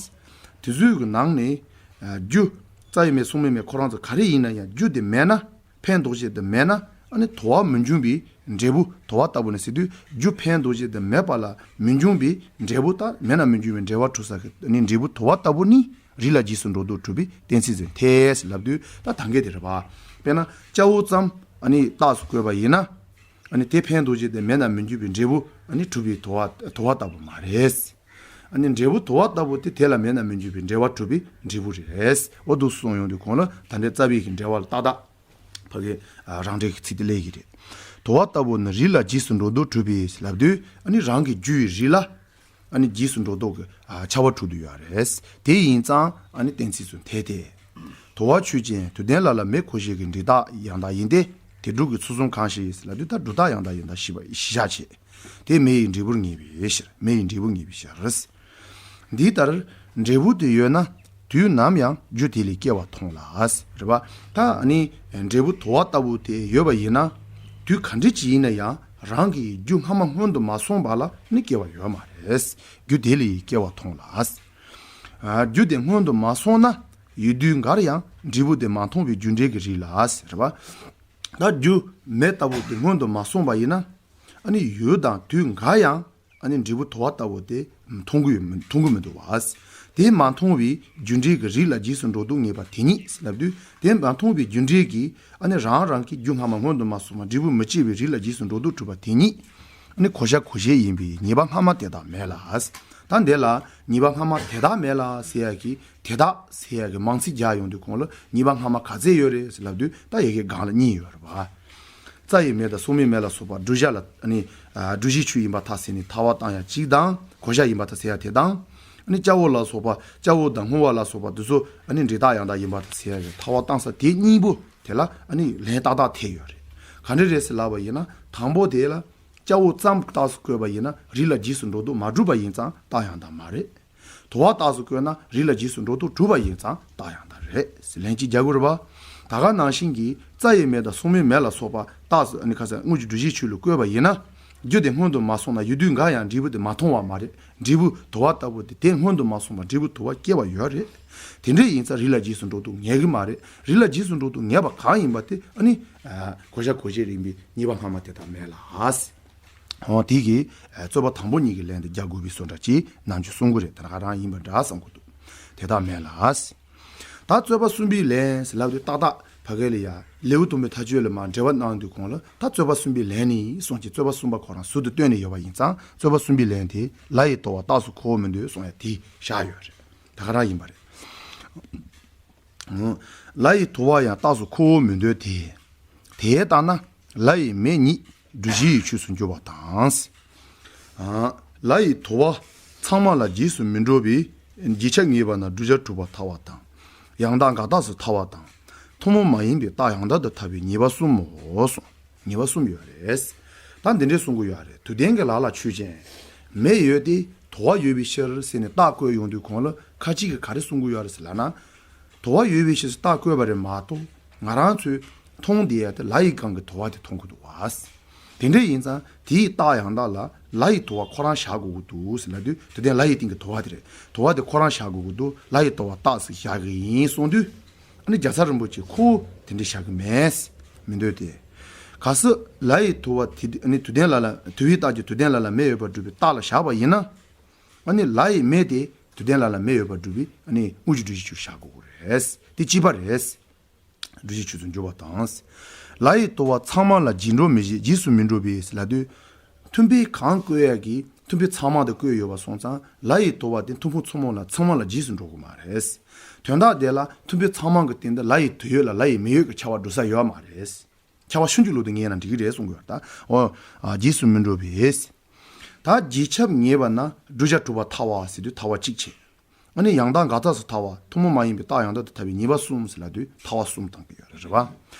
དེ་ཚོའི་གི་ནང་ནས། རྒྱུ། རྩ་བའི་མེ་སོག་མའི་མེ་ཁོ་རང་ཚོ་ག་རེ་ཡིན་ན་ཡང་རྒྱུ་དེ་མེད་ན། ཕན་འདོགས་བྱེད་དེ་མེད་ན། ཨ་ནི་དུ་བ་མི་འབྱུང་བའི་འབྲས་བུ་དུ་བ་ལྟ་བུ་ནི་ཟེར་དུས་རྒྱུ་ཕན་འདོགས་བྱེད་དེ་མེད་པ་ལ་མི་འབྱུང་བའི་འབྲས་བུ་དང་མེད་ན་མི་འབྱུང་བའི་འབྲེལ་བ་གྲུབ་ས་གི་ཨ་ནི་འབྲས་བུ་དུ་བ་ལྟ་བུ་ནི་རིགས་ལ་རྗེས་སུ་འགྲོ་ལྡོག་གྲུབ་པའི་གཏན་ཚིགས་ཟེར་ཐལ་ཟེར་ལབ་དུས་ད་ད་གིན་དེ་རེད་པ། དཔེར་ན་སྐྱ་བོ་ཙམ་ཨ་ནི་རྟགས་སུ་བཀོད་པ་ཡིན་ན། ཨ་ནི་དེ་ཕན་འདོགས་བྱེད་དེ་མེད་ན་མི་འབྱུང་བའི་འབྲས་བུ་ཨ་ནི་གྲུབ་པའི་དུ་བ་དུ་བ་ལྟ་བུ་མ་རེད། ཨ་ནི་འབྲས་བུ་དུ་བ་ལྟ་བུ་དེ་དེ་ལ་མེད་ན་མི་འབྱུང་བའི་འབྲེལ་བ་གྲུབ་པའི་འབྲས་བུ་རེད། འོ་འདུག་གསུངས་ཡོང་དུས་གོང་ལ་ད་ལྟའི་རྩ་བའི་གི་འབྲེལ་བ་ལ་ཏག་ཏག་ཕ་གི་རང་འགྲེལ་གྱི་ཚིག་དེ་སླེབས་ཀྱི་རེད། དུ་བ་ལྟ་བུ་ནི་རིགས་ལ་རྗེས་སུ་འགྲོ་ལྡོག་གྲུབ་པས་ལབ་དུས་ཨ་ནི་རང་གི་རྒྱུ་ཡི་རིགས་ལ་ཨ་ནི་རྗེས་སུ་འགྲོ་ལྡོག་གི་ཁྱབ་པ་གྲུབ་ཏུ་ཡོད་རེད། དེ་ཡིན་ཙང་ཨ་ནི་གཏན་ཚིགས་སུ་འཐད་དེ། དུ་བ་ཆོས་ཅན་དུ་ལྡན་ལ་ལ་མེ་གོ་བྱེད་ཀྱི་འབྲས་རྟགས་ཡང་དག་ཡིན་ཏེ། དེ་དྲུག་གི་ཚུལ་གསུམ་གང་ཞིག་ལབ་དུས་ད་སྒྲུབ་རྟགས་ཡང་དག་ཡིན་ད་ཞེས་པ་ཞེས་བྱ་བྱེད། དེ་མེ་ཡི་འབྲས་བུར་ངེས་པའི་ཕྱིར། མེ་ཡི་འབྲས་བུ་ངེས་པའི་ཕྱིར། འདི་ལྟར་འབྲས་བུ་དེ་ཡོད་ན་དུས་ནམ་ཡང་རྒྱུ་དེ་ལས་སྐྱེ་བ་མཐོང་ལ། རེད་པ། ད་ཨ་ནི་འབྲས་བུ་དུ་བ་ལྟ་བུ་དེ་ཡོད་པ་ཡིན་ན། དུས་ག་འདྲ་ཅིག་ཡིན་ན་ཡང་རང་གི་རྒྱུ་སྔ་མ་སྔོན་དུ་མ་སོང་བ་ལ་ནི་སྐྱེ་བ་ཡོད་མ་རེད། རྒྱུ་དེ་ལས་སྐྱེ་བ་མཐོང་ལ། རྒྱུ་དེ་སྔོན་དུ་མ་སོང་ན་ཡོད་དུས་འགར་ཡང་འབྲས་བུ་དེ་མ་མཐོང་བའི་རྒྱུ་འབྲས་ཀྱི་རིགས་ལ། རེད་པ། ད་རྒྱུ་མེ་ལྟ་བུ་དེ་སྔོན་དུ་མ་སོང་བ་ཡིན་ན། ཨ་ནི་ཡོད་དང་དུས་འགའ་ཡང་ཨ་ནི་འབྲས་བུ་དུ་བ་ལྟ་བུ་དེ་མཐོང་གི་ཡོད་མི་མཐོང་གི་མི་འདུག་བ། དེ་མ་མཐོང་བའི་རྒྱུ་འབྲས་ཀྱི་རིགས་ལ་རྗེས་སུ་འགྲོ་ལྡོག་ངེས་པ་དེ་ཉིད་ལབ་དུས་དེ་མ་མཐོང་བའི་རྒྱུ་འབྲས་ཀྱིས་ཨ་ནི་རང་རང་གི་རྒྱུ་སྔ་མ་སྔོན་དུ་མ་སོང་བ་འབྲས་བུ་མི་སྐྱེ་བའི་རིགས་ལ་རྗེས་སུ་འགྲོ་ལྡོག་གྲུབ་པ་དེ་ཉིད། ནི་གོ་བྱ་གོ་བྱེད་ཡིན་པས་ཉེས་པ་སྔ་མ་དེ་དག་མེད་ལ། ད་འདི་ལ་ཉེས་པ་སྔ་མ་དེ་དག་མེད་ལ་ཟེར་ཡ་གི་དེ་དག་ཟེར་ཡ་གི་མང་ཚིག་རྒྱག་ཡོང་དུས་གོང་ལ་ཉེས་པ་སྔ་མ་ག་ཚད་ཡོད་རེད་ཟེར་ལབ་དུས་ད་ཡ་གི་སྒང་ལ་གཉིས་ཡོད་རེད་པ། རྩ་བའི་མེ་དང་གསུང་མེད་མེ་ལ་སོགས་པ་བསྒྲུབ་བྱ་ལ་ནི་བསྒྲུབ་བྱའི་ཆོས་ཡིན་པར་ཐལ་ཟེར་ནས་ཐལ་བ་བཏང་ཡ་གཅིག་དང་གོ་བྱ་ཡིན་པར་ཐལ་ཟེར་ཡ་དེ་དང་། ནི་སྐྱ་བོ་ལ་སོགས་པ་སྐྱ་བོ་དང་སྔོ་བ་ལ་སོགས་པ་དེ་ཚོ་ནི་འབྲས་རྟགས་ཡང་དག་ཡིན་པར་ཐལ་ཟེར་ཡ་གི་ཐལ་བ་བཏང་ས་དེ་གཉིས་པོ་དེ་ལ་ནི་ལན་ཏག་ཏག་ཐེབས་ཡོད་རེད། ག་འདྲ་རེད་ཟེར་ལབ་པ་ཡིན་ན་དང་པོ་དེ་ལ། སྐྱ་བོ་ཙམ་རྟགས་སུ་བཀོད་པ་ཡིན་ན་རིགས་ལ་རྗེས་སུ་འགྲོ་ལྡོག་མ་གྲུབ་པ་ཡིན་ཙང་རྟགས་ཡང་དག་མ་རེད། དུ་བ་རྟགས་སུ་བཀོད་ན་རིགས་ལ་རྗེས་སུ་འགྲོ་ལྡོག་གྲུབ་པ་ཡིན་ཙང་རྟགས་ཡང་དག་རེད། ལན་གཅིག་རྒྱག་དགོས་རེད་པ། ད་ག་ནང་བཞིན་གྱི་རྩ་བའི་མེ་དང་གསུང་མེད་མེ་ལ་སོགས་པ་རྟགས་སུ་ནི་ཁ་སང་དངོས་ཀྱི་བསྒྲུབ་བྱའི་ཆོས་ལ་བཀོད་པ་ཡིན་ན། རྒྱུ་དེ་སྔོན་དུ་མ་སོང་ན་ཡུལ་དུས་འགའ་ཡང་འབྲས་བུ་དེ་མ་མཐོང་བ་མ་རེད། འབྲས་བུ་དུ་བ་ལྟ་བུ་དེ་དེ་སྔོན་དུ་མ་སོང་བར་འབྲས་བུ་དུ་བ་སྐྱེ་བ་ཡོད་རེད། དེ་འདྲ་ཡིན་ཙང་རིགས་ལ་རྗེས་སུ་འགྲོ་ལྡོག་ངེས་ཀྱི་མ་རེད། རིགས་ལ་རྗེས་སུ་འགྲོ་ལྡོག་ངེས་པ་གང་ཡིན་པ་དེ་ནི་གོ་བྱ་གོ་བྱེད་ཡིན་པས་ཉེས་པ་སྔ་མ་དེ་དག་མེད་ལ། འོ་དེ་གིས་རྩོད་པ་དང་པོ་གཉིས་ཀྱི་ལན་དེ་རྒྱག་དགོས་པའི་བཟོ་འདྲ་ཅིག་ནམ་རྒྱུན་གསུང་གི་རེད། དེ་ན་ག་རང་ཡིན་པ་འདྲ་བསམ་གི་འདུག་དེ་དག་མེད་ལ། ད་རྩོད་པ་གསུམ་པའི་ལན་ཟེར་ལབ་དུས་ཏག་ཏག་ཕ་གི་ལ་ཡ་ལེའུ་དང་པོའི་མཐའ་དཔྱོད་ལ་མར་འགྲེལ་པ་གནང་དུས་གོང་ལ་ད་རྩོད་པ་གསུམ་པའི་ལན་ནི་གསུངས་ཀྱི། རྩོད་པ་གསུམ་པ་ཁོ་རང་ཟུར་དུ་བཏོན་ནས་ཡོད་པ་ཡིན་ཙང་རྩོད་པ་གསུམ་པའི་ལན་དེ་ལ་ཡི་དོར་བ་རྟགས་སུ་འཁོར་བ་མི་འདོད་གསུང་ཡ་དེ་བཞག་ཡོད་རེད། ད་ག་རང་ཡིན་པ་རེད། ལ་ཡི་དོར་བ་ཡང་རྟགས་སུ་འཁོར་བ་མི་འདོད་དེ། དེ་ལྟ་ན་ལ་ཡི་མེ་ཉིད་བསྒྲུབ་བྱའི་ཆོས་སུ་འགྱུར་བ་དང་། ལ་ཡི་དོར་བ་ཚང་མ་ལ་རྗེས་སུ་མི་འགྲོ་བས་རྗེས་ཁྱབ་ངེས་པ་ན་བསྒྲུབ་བྱ་གྲུབ་པར་ཐལ་བ་དང་། ཡང་དག་འགལ་རྟགས་སུ་ཐལ་བ་དང་། ཐུན་མོང་མ་ཡིན་པའི་རྟགས་ཡང་དག་ཏུ་ཐལ་བའི་ཉེས་པ་གསུམ་མོ་གསུངས། ཉེས་པ་གསུམ་ཡོད་རེད། ད་འདི་འདྲས་གསུང་གི་ཡོད་རེད། དུ་ལྡན་གྱི་ལ་ལ་ཆོས་ཅན། མེ་ཡོད་དེ་དོར་བ་ཡོད་པའི་ཕྱིར་ཟེར་ནས་རྟགས་བཀོད་ཡོང་དུས་གོང་ལ་ཁ་ཅིག་གིས་ག་རེ་གསུང་གི་ཡོད་རེད་ཟེར་ལབ་ན། དོར་བ་ཡོད་པའི་ཕྱིར་རྟགས་བཀོད་པ་རེད་མ་གཏོགས་ང་རང་ཚོས་མཐོང་བསྡད་ཡ་དེ་ལ་ཡི་སྒང་གི་དོར་བ་དེ་མཐོང་གི་འདུག་བ། དེ་འདྲ་ཡིན་ཙང་དེའི་རྟགས་ཡང་དག་ལ་ལ་ཡི་དོར་བ་ཁོ་རང་བཞག་དགོས་ཀྱི་འདུག་ཟེར་ལབ་དུས་དུ་ལྡན་ལ་ཡི་སྟེང་གི་དོར་བ་དེ་རེད། དོར་བ་དེ་ཁོ་རང་བཞག་དགོས་ཀྱི་འདུག་ལ་ཡི་དོར་བ་རྟགས་སུ་བཞག་གི་ཡིན་གསུངས་དུས། ཨ་ནི་རྒྱལ་ཚབ་རིན་པོ་ཆེ་ཁོ་དེ་འདྲ་བཞག་གི་མེད། མི་འདོད་དེ། གལ་སྲིད་ལ་ཡི་དོར་བ་དེ་ཨ་ནི་དུ་ལྡན་ལ་ལ་དུ་བའི་རྟགས་ཀྱིས་དུ་ལྡན་ལ་ལ་མེ་ཡོད་པར་སྒྲུབ་པའི་རྟགས་ལ་བཞག་པ་ཡིན་ན། ཨ་ནི་ལ་ཡི་མེ་དེ་དུ་ལྡན་ལ་ལ་མེ་ཡོད་པར་སྒྲུབ་པའི་ཨ་ནི་དངོས་ཀྱི་བསྒྲུབ་བྱའི་ཆོས་བཞག་དགོས་ཀྱི་རེད། དེ་གཅིག་པ་རེད། བསྒྲུབ་བྱའི་ཆོས་སུ་འགྱུར་བ་དང་། ལ་ཡི་དོར་བ་ཚང་མ་ལ་རྗེས་འགྲོ་མི་བྱེད་རྗེས་སུ་མི་འགྲོ་བས་ལབ་དུས། མཐུན་དཔེ་གང་བཀོད་ཡག་གི་མཐུན་དཔེ་ཚང་མ་དེ་བཀོད་ཡོད་པ་སོང་ཙང་ལ་ཡི་དོར་བ་དེ་མཐུན་དཔེ་ཚང་མ་ལ་ཚང་མ་ལ་རྗེས་སུ་འགྲོ་གི་མ་རེད། དོན་དག་དེ་ལ་མཐུན་དཔེ་ཚང་མ་གི་སྟེང་དུ་ལ་ཡི་དོར་ཡོད་ལ་ལ་ཡི་མེ་ཡོད་ཀྱི་ཁྱབ་པ་འགྲོ་ས་ཡོད་མ་རེད། ཁྱབ་པ་ཆུང་ཆུང་ལུགས་དེ་ངེས་ན་འགྲིག་གི་རེད་གསུང་གི་ཡོད་ད། འོ། རྗེས་སུ་མི་འགྲོ་བས། ད་རྗེས་ཁྱབ་ངེས་པ་ན་བསྒྲུབ་བྱ་གྲུབ་པར་ཐལ་བ་ཟེར་དུས་ཐལ་བ་གཅིག་བྱས། ཨ་ནི་ཡང་དག་འགལ་རྟགས་སུ་ཐལ་བ་ཐུན་མོང་མ་ཡིན་པའི་རྟགས་ཡང་དག་ཏུ་ཐལ་བའི་ཉེས་པ་གསུམ་ཟེར་ལབ་དུས་ཐལ་བ་གསུམ་བཏང་གི་ཡོད་རེད་རེད་བ།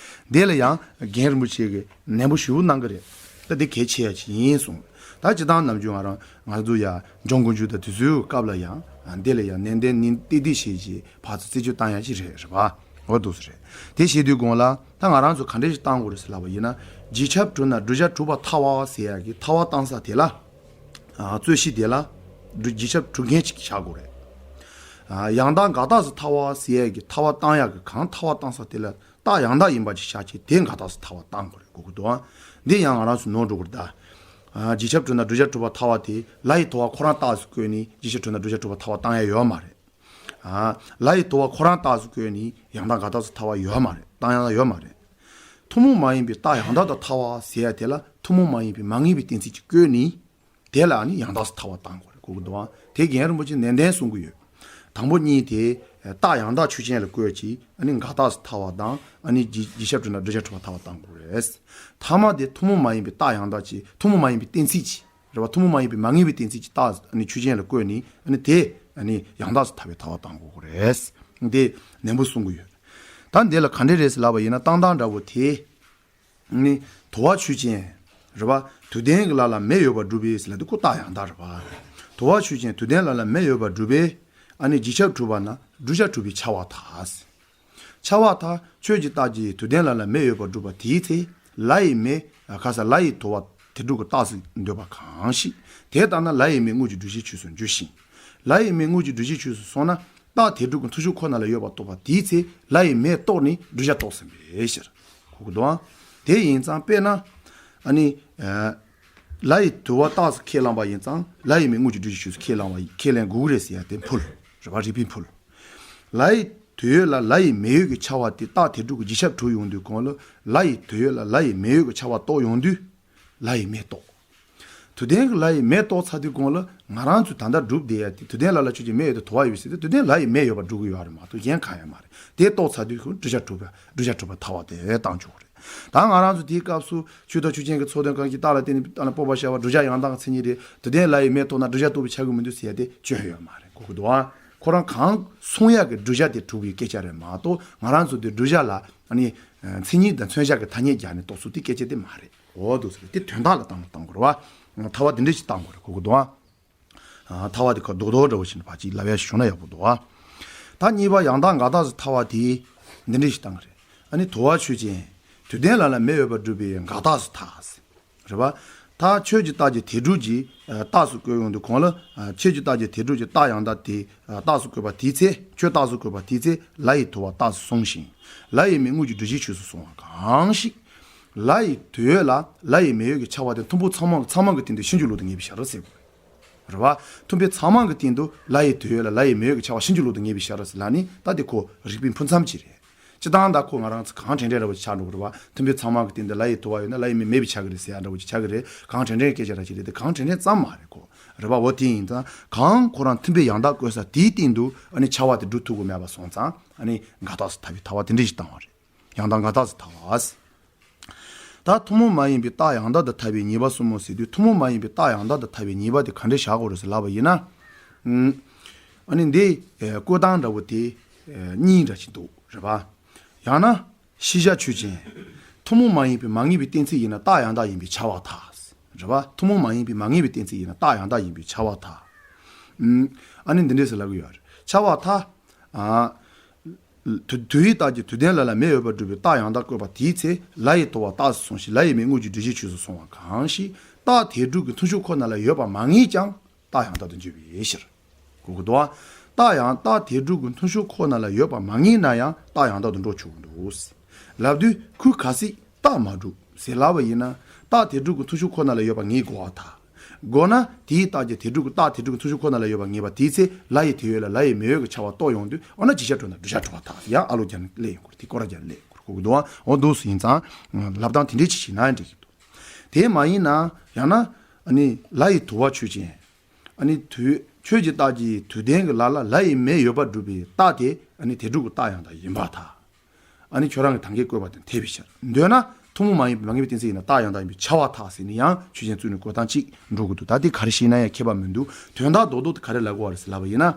འདི་ལ་ཡང་རྒན་རིན་པོ་ཆེ་གིས་ནན་པོ་ཞེ་པོ་གནང་གི་རེད། ད་འདི་གལ་ཆེ་ཡ་ཅིག་ཡིན་གསུངས། ད་སྤྱིར་བཏང་ནམ་རྒྱུན་ང་རང་ང་ཚོ་ཡ་འབྱུང་ཀུན་འབྱུང་དང་དུས་ཚོད་སྐབས་ལ་ཡང་འདི་ལ་ཡང་ནན་ཏན་ནན་ཏན་ཏིག་ཏིག་བྱས་རྗེས་ཕར་ཚུར་རྩད་གཅོད་བཏང་ཡ་ཅིག་རེད་རེད་བ། འོ་འདུག་སེ་རེད། དེ་བྱེད་དུས་གོང་ལ་ད་ང་རང་ཚོ་ག་འདྲ་ཞིག་བཏང་དགོས་རེད་ཟེར་ལབ་པ་ཡིན་ན། རྗེས་ཁྱབ་གྲུབ་ན་བསྒྲུབ་བྱ་གྲུབ་པར་ཐལ་བ་ཟེར་ཡ་གི་ཐལ་བ་བཏང་ས་དེ་ལ། རྩོད་གཞི་དེ་ལ། རྗེས་ཁྱབ་གྲུབ་མཁན་ཅིག་བཞག་དགོས་རེད། ཡང་དག་འགལ་རྟགས་སུ་ཐལ་བ་ཟེར་ཡ་གི་ཐལ་བ་བཏང་ཡ་གི་གང་ཐལ་བ་བཏང་ས་དེ་ལ་རྟགས་ཡང་དག་ཡིན་པ་ཅིག་བཞག་བྱས་དེ་འགལ་རྟགས་སུ་ཐལ་བ་བཏང་དགོས་རེད་གོ་གི་འདུག་ཨ། འདི་ཡང་ང་རང་ཚོ་ནོར་འགྲོ་གི་རེད་ད། རྗེས་ཁྱབ་གྲུབ་ན་བསྒྲུབ་བྱ་གྲུབ་པར་ཐལ་བ་དེ་ལ་ཡི་དོར་བ་ཁོ་རང་རྟགས་སུ་བཀོད་ནས་རྗེས་ཁྱབ་གྲུབ་ན་བསྒྲུབ་བྱ་གྲུབ་པར་ཐལ་བ་བཏང་ཡ་ཡོད་མ་རེད། ལ་ཡི་དོར་བ་ཁོ་རང་རྟགས་སུ་བཀོད་ནས་ཡང་དག་འགལ་རྟགས་སུ་ཐལ་བ་ཡོད་མ་རེད། བཏང་ཡང་ཡོད་མ་རེད། ཐུན་མོང་མ་ཡིན་པའི་རྟགས་ཡང་དག་ཏུ་ཐལ་བ་ཟེར་ཡ་དེ་ལ་ཐུན་མོང་མ་ཡིན་པའི་མ་ངེས་པའི་གཏན་ཚིགས་ཀྱིས་བཀོད་ནས། དེ་ལ་ནི་ཡང་དག་སུ་ཐལ་བ་བཏང་དགོས་རེད་གོ་གི་འདུག་ཨ། དེ་རྒན་རིན་པོ་ཆེ་ནན་ཏན་གསུང་གི་ཡོད། དང་པོ་གཉིས་དེ་རྟགས་ཡང་དག་ཆོས་ཅན་ལ་བཀོད་ཅིང་ཨ་ནི་འགལ་རྟགས་སུ་ཐལ་བ་དང་ཨ་ནི་རྗེས་རྗེས་ཁྱབ་གྲུབ་ན་བསྒྲུབ་བྱ་གྲུབ་པར་ཐལ་བ་བཏང་དགོས་རེད། ཐ་མ་དེ་ཐུན་མོང་མ་ཡིན་པའི་རྟགས་ཡང་དག་ཅིག་ཐུན་མོང་མ་ཡིན་པའི་གཏན་ཚིགས་ཀྱིས། རེད་བ། ཐུན་མོང་མ་ཡིན་པའི་མ་ངེས་པའི་གཏན་ཚིགས་ཀྱི་རྟགས་ཨ་ནི་ཆོས་ཅན་ལ་བཀོད་ནས་ཨ་ནི་དེ་ཨ་ནི་ཡང་དག་སུ་ཐལ་བའི་ཐལ་བ་བཏང་དགོས་ཀྱི་རེད། འདི་ནན་པོ་གསུང་གི་ཡོད། ད་འདི་ལ་ག་འདྲ་རེད་ཟེར་ལབ་པ་ཡིན་ན་བཏང་སྟངས་འདྲ་བོ་དེ། ཨ་ནི་དོར་བ་ཆོས་ཅན། རེད་བ། དུ་ལྡན་གྱི་ལ་ལ་མེ་ཡོད་པར་སྒྲུབ་པས་ཟེར་ལབ་དུས་ཁོ་རྟགས་ཡང་དག་རེད་བ། དོར་བ་ཆོས་ཅན་དུ་ལྡན་ལ་ལ་མེ་ཡོད་པར་སྒྲུབ་པས། ཨ་ནི་རྗེས་ཁྱབ་གྲུབ་པ་ན་བསྒྲུབ་བྱ་གྲུབ་པའི་ཁྱབ་པར་ཐལ། ཁྱབ་པར་ཐལ། ཆོས་ཀྱི་རྟགས་ཀྱིས་དུ་ལྡན་ལ་ལ་མེ་ཡོད་པར་སྒྲུབ་པ་དེའི་ཚེ། ལ་ཡི་མེ། ཁ་ས་ལ་ཡི་དོར་བ་དེ་སྒྲུབ་ཀྱི་རྟགས་སུ་འདོད་པ་གང་ཞིག་དེ་ལྟར་ན་ལ་ཡི་མེ་དངོས་ཀྱི་བསྒྲུབ་བྱའི་ཆོས་སུ་འགྱུར་ཞིང་། ལ་ཡི་མེ་དངོས་ཀྱི་བསྒྲུབ་བྱའི་ཆོས་སུ་སོང་ན། རྟགས་དེ་སྒྲུབ་ཀྱི་མཐུན་ཕྱོགས་ཁོ་ན་ལ་ཡོད་པ་རྟོགས་པ་དེའི་ཚེ་ལ་ཡི་མེ་རྟོགས་ནས་བསྒྲུབ་བྱ་རྟོགས་ཟིན་པའི་ཕྱིར། གོ་གི་འདུག་ཨ། དེ་ཡིན་ཙང་དཔེར་ན། ཨ་ནི། ལ་ཡི་དོར་བ་རྟགས་སུ་ཁས་བླངས་པ་ཡིན་ཙང་ལ་ཡི་མེ་དངོས་ཀྱི་བསྒྲུབ་བྱའི་ཆོས་སུ་ཁས་བླངས་པ་ཁས་ལེན་དགོས་ཀྱི་རེད་ཟེར་ཡ་དེ་ཕུལ། རེད་བ། རིགས་པས་ཕུལ། ལ་ཡི་དོར་ཡོད་ལ་ལ་ཡི་མེ་ཡོད་ཀྱི་ཁྱབ་པ་དེ་རྟགས་དེ་སྒྲུབ་ཀྱི་རྗེས་ཁྱབ་གྲུབ་ཡོང་དུས་གོང་ལ་ལ་ཡི་དོར་ཡོད་ལ་ལ་ཡི་མེ་ཡོད་ཀྱི་ཁྱབ་པ་རྟོགས་ཡོང་དུས། ལ་ཡི་མེ་རྟོགས། དུ་ལྡན་གྱི་ལ་ཡི་མེ་གཏོགས་ཚར་དུས་གོང་ལ་ང་རང་ཚོས་ད་ལྟ་སྒྲུབ་བསྡད་ཡ་དེ་དུ་ལྡན་ལ་ལ་ཆོས་ཅན་མེ་ཡོད་དེ་དུ་བ་ཡོད་ཟེར་དུས་དུ་ལྡན་ལ་ཡི་མེ་ཡོད་པ་སྒྲུབ་ཀྱི་ཡོད་རེད་མ་གཏོགས་གཞན་གང་ཡང་མ་རེད། དེ་གཏོགས་ཚར་དུས་ཁོ་བསྒྲུབ་བྱ་གྲུབ་པ་བསྒྲུབ་བྱ་གྲུབ་པ་ཐལ་བ་དེ་བཏང་ཆོག་གི་རེད། ད་ང་རང་ཚོ་དེའི་སྐབས་སུ་ཆོས་དང་ཆོས་ཅན་གྱི་ཚོགས་དོན་གང་ཞིག་རྟགས་ལ་བརྟེན་ནས་རྟགས་ལ་སྤོབས་པ་བྱ་བ་བསྒྲུབ་བྱ་ཡང་དག་མཚན་ཉིད་རེད། དུ་ལྡན་ལ་ཡི་མེ་གཏོགས་ན་བསྒྲུབ་བྱ་རྟོགས་པའི་ཆ་གི་མི་འདུག་ཟེར་ཡ་དེ་སྐྱོན་ཡོད་མ་རེད། གོ་གི་འདུག་ཨ། ཁོ་རང་གང་གསུང་ཡ་གི་བསྒྲུབ་བྱ་དེ་གྲུབ་པའི་སྐད་ཆ་རེད་མ་གཏོགས་ང་རང་ཚོ་དེ་བསྒྲུབ་བྱ་ལ་ཨ་ནི་མཚན་ཉིད་དང་མཚོན་བྱ་གི་ཐ་སྙད་རྒྱག་ནས་རྟོགས་ཚུལ་དེ་སྐད་ཆ་དེ་མ་རེད། འོ་འདུག་ཟེར་དེ་དོན་དག་ལ་བཏང་བཏང་དགོས་རེད་བ། ཐལ་བ་དེ་འདྲ་ཞིག་བཏང་དགོས་རེད། གོ་གི་འདུག་ཨ། ཐལ་བ་དེ་ཁ་རྡོག་རྡོག་འདྲ་བོ་ཞིག་ནས་ཕར་ཅིག་ལབ་ཡ་ཞིག་བྱུང་ན་ཡག་པོ་འདུག་ཨ། ད་གཉིས་པ་ཡང་དག་འགལ་རྟགས་སུ་ཐལ་བ་དེ་འདི་འདྲ་ཞིག་བཏང་གི་རེད། ཨ་ནི་དུ་བ་ཆོས་ཅན། དུ་ལྡན་ལ་ལ་མེ་ཡོད་པར་སྒྲུབ་པའི་འགལ་རྟགས་སུ་ཐལ། རེད་བ། ད་ཆོས་ཀྱི་རྟགས་ཀྱི་དེ་སྒྲུབ་ཀྱི་རྟགས་སུ་བཀོད་ཡོང་དུས་གོང་ལ་ཆོས་ཀྱི་རྟགས་ཀྱི་དེ་སྒྲུབ་ཀྱི་རྟགས་ཡང་དག་དེ་རྟགས་སུ་བཀོད་པ་དེའི་ཚེ་ཆོས་རྟགས་སུ་བཀོད་པ་དེའི་ཚེ་ལ་ཡི་དུ་བ་རྟགས་སུ་སོང་ཞིང་། ལ་ཡི་མེ་དངོས་ཀྱི་སྒྲུབ་བྱའི་ཆོས་སུ་སོང་བ་གང་ཞིག་ལ་ཡི་དོ་ཡོད་ལ་ལ་ཡི་མེ་ཡོད་ཀྱི་ཁྱབ་པ་དེ་ཐུམ་པོ་ཚང་མ་ཚང་མ་གི་སྟེང་དུ་ཤིན་ཏུ་ལུགས་དང་ངེས་པའི་ཕྱིར་ཟེར་དགོས། རེད་བ། ཐུམ་པོ་ཚང་མ་གི་སྟེང་དུ་ལ་ཡི་དོ་ཡོད་ལ་ལ་ཡི་མེ་ཡོད་ཀྱི་ཁྱབ་པ་ཤིན་ཏུ་ལུགས་དང་ངེས་པའི་ཕྱིར་ཟེར་ལབ་ནི་ད་དེ་ཁོ་རིགས་པའི་ཕུང་མཚམས་ཅིག་རེད། སྤྱིར་བཏང་ད་ཁོ་ང་རང་ཚོ་གང་དྲན་དྲན་འདྲ་བོ་ཅིག་ཆགས་འགྲོ་གི་རེད་བ། ཐུམ་པོ་ཚང་མ་གི་སྟེང་དུ་ལ་ཡི་དོ་བ་ཡོད་ན་ལ་ཡི་མེ་མེད་པའི་ཆགས་ཀྱི་རེད་ཟེར་ཡ་འདྲ་བོ་ཅིག་ཆགས་ཀྱི་རེད། གང་དྲན་དྲན་སྐད་ཆ་ར་ཅིག་རེད་དེ་གང་དྲན་དྲན་ཙམ་མ་རེད་ཁོ། རེད་བ། འོ་དེ་ཡིན་ཙང་གང་ཁོ་རང་ཐུམ་པོ་ཡང་དག་བཀོད་ས་དེའི་སྟེང་དུ་ཨ་ནི་ཁྱབ་པ་དེ་སྒྲུབ་ཐུབ་ཀྱི་མེད་པ་སོང་ཙང་ཨ་ནི་འགལ་རྟགས་སུ་ཐལ་བའི་ཐལ་བ་དེ་འདྲ་ཞིག་བཏང་བ་རེད། ཡང་དག་འགལ་རྟགས་སུ་ཐལ་བ། ད་ཐུན་མོང་མ་ཡིན་པའི་རྟགས་ཡང་དག་ཏུ་ཐལ་བའི་ཉེས་པ་གསུམ་མོ་ཟེར་དུས་ཐུན་མོང་མ་ཡིན་པའི་རྟགས་ཡང་དག་ཏུ་ཐལ་བའི་ཉེས་པ་དེ་ག་འདྲ་བཞག་དགོས་རེད་ཟེར་ལབ་པ་ཡིན་ན། ཨ་ནི་འདི་བཀོད་སྟངས་འདྲ་བོ་དེ་གཉིས་འདྲ་ཞིག་འདུག་རེད་པ། ཡང་ན་ཤེས་བྱ་ཆོས་ཅན། ཐུན་མོང་མ་ཡིན་པའི་མ་ངེས་པའི་གཏན་ཚིགས་ཡིན་ན་རྟགས་ཡང་དག་ཡིན་པས་ཁྱབ་པར་ཐལ། རེད་པ། ཐུན་མོང་མ་ཡིན་པའི་མ་ངེས་པའི་གཏན་ཚིགས་ཡིན་ན་རྟགས་ཡང་དག་ཡིན་པས་ཁྱབ་པར་ཐལ། ཨ་ནི་འདི་འདྲ་ཟེར་ལབ་ཀྱི་ཡོད་རེད། ཁྱབ་པར་ཐལ། དུ་དུ་ཡི་རྟགས་ཀྱིས་དུ་ལྡན་ལ་ལ་མེ་ཡོད་པར་སྒྲུབ་པའི་རྟགས་ཡང་དག་བཀོད་པ་དེའི་ཚེ་ལ་ཡི་དོ་བ་རྟགས་སུ་སོང་ཞིང་ལ་ཡི་མེ་དངོས་ཀྱི་སྒྲུབ་བྱའི་ཆོས་སུ་སོང་བ་གང་ཞིག་རྟགས་དེ་སྒྲུབ་ཀྱི་མཐུན་ཕྱོགས་ཁོ་ན་ལ་ཡོད་པ་མ་ངེས་ཀྱང་རྟགས་ཡང་དག་ཏུ་འགྱུར་བའི་ཕྱིར། གོ་གི་འདུག་ཨ། རྟགས་ཡང་རྟགས་དེ་སྒྲུབ་ཀྱི་མཐུན་ཕྱོགས་ཁོ་ན་ལ་ཡོད་པ་མ་ངེས་ན་ཡང་རྟགས་ཡང་དག་ཏུ་འགྲོ་ཆོག་གི་འདུག་ལབ་དུས་ཁོས་གལ་སྲིད་རྟགས་མ་གྲུབ་ཟེར་ལབ་པ་ཡིན་ན་རྟགས་དེ་སྒྲུབ་ཀྱི་མཐུན་ཕྱོགས་ཁོ་ན་ལ་ཡོད་པ་ངེས་དགོས་པར་ཐལ། དགོས་ན་དེའི་རྟགས་ཀྱིས་དེ་སྒྲུབ་ཀྱི་རྟགས་དེ་སྒྲུབ་ཀྱི་མཐུན་ཕྱོགས་ཁོ་ན་ལ་ཡོད་པ་ངེས་པ་དེའི་ཚེ་ལ་ཡི་དོ་ཡོད་ལ་ལ་ཡི་མེ་ཡོད་ཀྱི་ཁྱབ་པ་རྟོགས་ཡོང་དུས་འོ་ན་བརྗོད་བྱ་གྲུབ་ན་བསྒྲུབ་བྱ་གྲུབ་པར་ཐལ། ཡང་ཨ་ལོ་རྒྱབ་ནས་སླེབས་ཡོང་གི་རེད། དེ་སྐོར་ར་རྒྱབ་ནས་སླེབས་ཡོང་གི་རེད། གོ་གི་འདུག་ཨ། འོ་འདུག་སེ་ཡིན་ཙང་ལབ་སྟངས་དེ་འདྲས་ཅིག་བྱས་ན་ཡང་འགྲིག་གི་འདུག་དེ་མ་ཡིན་ན་ཡང་ན་ཨ་ནི་ལ་ཡི་དུ་བ་ཆོས་ཅན། ཨ་ནི་དུ་ཆོས་ཀྱི་རྟགས་ཀྱིས་དུ་ལྡན་གྱི་ལ་ལ་ལ་ཡི་མེ་ཡོད་པར་སྒྲུབ་པའི་རྟགས་དེ་ཨ་ནི་དེ་སྒྲུབ་ཀྱི་རྟགས་ཡང་དག་ཡིན་པར་ཐལ། ཨ་ནི་ཁྱོད་རང་གི་ད་གིན་བཀོད་པ་དང་འཐད་པའི་ཕྱིར། འདོད་ན་ཐུན་མོང་མ་ཡིན་པའི་མ་ངེས་པའི་གཏན་ཚིགས་ཡིན་ན་རྟགས་ཡང་དག་ཡིན་པས་ཁྱབ་པར་ཐལ་ཟེར་ནས་ཡང་ཆོས་ཅན་བཙུགས་ནས་བཀོད་སྟངས་གཅིག་འགྲོ་གི་འདུག་ད་དེ་ག་རེ་བྱས་ན་ཡང་ཁྱད་པར་མི་འདུག་དོན་དག་རྡོག་རྡོག་དེ་ག་རེ་ལབ་དགོས་པ་རེད་ཟེར་ལབ་པ་ཡིན་ན།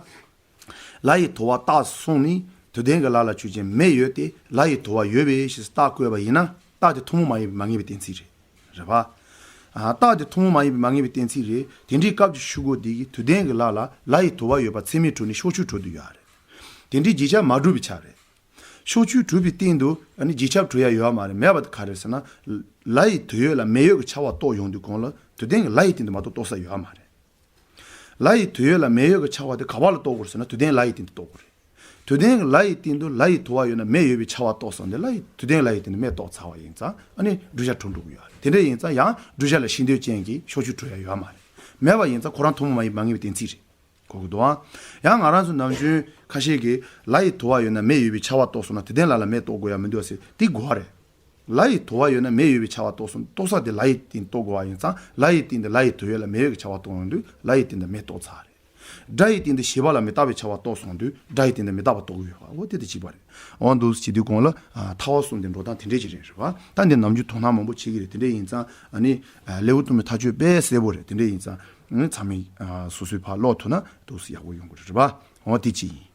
ལ་ཡི་དུ་བ་རྟགས་སུ་སོང་ནས་དུ་ལྡན་གྱི་ལ་ལ་ཆོས་ཅན་མེ་ཡོད་དེ་ལ་ཡི་དུ་བ་ཡོད་པའི་ཕྱིར་རྟགས་བཀོད་པ་ཡིན་ན་རྟགས་དེ་ཐུན་མོང་མ་ཡིན་པའི་མ་ངེས་པའི་གཏན་ཚིགས་རེད། རེད་པ། ཨ། རྟགས་དེ་ཐུན་མོང་མ་ཡིན་པའི་མ་ངེས་པའི་གཏན་ཚིགས་རེད། དེ་འདྲའི་སྐབས་ཀྱི་ཤུ་གུ་འདི་གིས་དུ་ལྡན་གྱི་ལ་ལ་ལ་ཡི་དུ་བ་ཡོད་པ་ཚད་མས་གྲུབ་ནས་ཕྱོགས་ཆོས་གྲུབ་ཏུ་ཡོད་རེད། དེ་འདྲའི་རྗེས་ཁྱབ་མ་གྲུབ་པའི་ཆ་རེད། ཕྱོགས་ཆོས་གྲུབ་པའི་སྟེང་དུ་ཨ་ནི་རྗེས་ཁྱབ་གྲུབ་ཡ་ཡོད་མ་རེད། མེད་པ་དེ་ག་རེ་ཟེར་ན། ལ་ཡི་དུ་ཡོད་ལ་མེ་ཡོད་ཀྱི་ཁྱབ་པ་རྟོགས་ཡོང་དུས་གོང་ལ་དུ་ལྡན་གྱི་ལ་ཡི་སྟེང་དུ་མ་གཏོགས་རྟོགས་ས་ཡོད་མ་རེད། ལ་ཡི་དུ་ཡོད་ལ་མེ་ཡོད་ཀྱི་ཁྱབ་པ་དེ་ག་པ་ལ་རྟོགས་དགོས་ཟེར་ན་དུ་ལྡན་ལ་ཡི་སྟེང་དུ་རྟོགས་དགོས་རེད། དུ་ལྡན་གྱི་ལ་ཡི་སྟེང་དུ་ལ་ཡི་དུ་བ་ཡོད་ན་མེ་ཡོད་པའི་ཁྱབ་པ་རྟོགས་སོང་དེ་ལ་ཡི་དུ་ལྡན་ལ་ཡི་སྟེང་དུ་མེ་རྟོགས་ཚར་བ་ཡིན་ཙང་ཨ་ནི་བསྒྲུབ་བྱ་གྲུབ་འགྲོ་གི་ཡོད་རེད། དེ་འདྲ་ཡིན་ཙང་ཡང་བསྒྲུབ་བྱ་ལ་ཤེས་འདོད་ཅན་གྱི་ཕྱོགས་ཆོས་གྲུབ་ཡ་ཡོད་མ་རེད། མེད་པ་ཡིན་ཙང་ཁོ་རང་ཐུན་མོང་མ་ཡིན་མ་ངེས་པའི་གཏན་ཚིགས་རེད། གོ་གི་འདུག་ཨང་། ཡང་ང་རང་ཚོ་ནམ་རྒྱུན་ཁ་ཤས་ཀྱིས་ལ་ཡི་དུ་བ་ཡོད་ན་མེ་ཡོད་པའི་ཁྱབ་པ་རྟོགས་སོང་ན་དུ་ལྡན་ལ་ལ་མེ་རྟོགས་དགོས་ཡ་མི་འདུག་ཟེར་དེ་དགོས་པ་རེད། ལ་ཡི་དུ་བ་ཡོད་ན་མེ་ཡོད་པའི་ཁྱབ་པ་རྟོགས་སོང་རྟོགས་ས་དེ་ལ་ཡི་སྟེང་རྟོགས་དགོས་པ་ཡིན་ཙང་ལ་ཡི་སྟེང་དུ་ལ་ཡི་དུ་ཡོད་ལ་མེ་ཡོད་ཀྱི་ཁྱབ་པ་རྟོགས་ཡོང་དུས་ལ་ཡི་སྟེང་དུ་མེ་རྟོགས་ཚར་རེད། སྒྲ་ཡི་སྟེང་དུ་བྱེད་པ་ལ་མི་རྟག་པའི་ཁྱབ་པ་རྟོགས་སོང་དུས་སྒྲ་ཡི་སྟེང་དུ་མི་རྟག་པ་རྟོགས་ཀྱི་ཡོད་པ་འོ་དེ་དང་གཅིག་པ་རེད། འོ་འདུག་སེ་བྱེད་དུས་གོང་ལ་ཐལ་བ་གསུམ་དེ་འགྲོ་སྟངས་དེ་འདྲས་ཅིག་རེད། རེད་པ། ད་འདི་ནམ་རྒྱུན་དོ་སྣང་མང་པོ་བྱེད་ཀྱི་རེད། དེ་འདྲས་ཡིན་ཙང་ཨ་ནི་ལེའུ་དུ་མའི་ཐག་གཅོད་དཔེ་གསལ་པོ་རེད། དེ་འདྲས་ཡིན་ཙང་ཨ་ནི་ཚང་མས་སོ་སོའི་ཕར་ཀློག་ཐུབ་ན་འདུག་སེ་ཡག་པོ་ཡོང་གི་རེད། རེད་པ། འོ་དེ་གཅིག་ཡིན།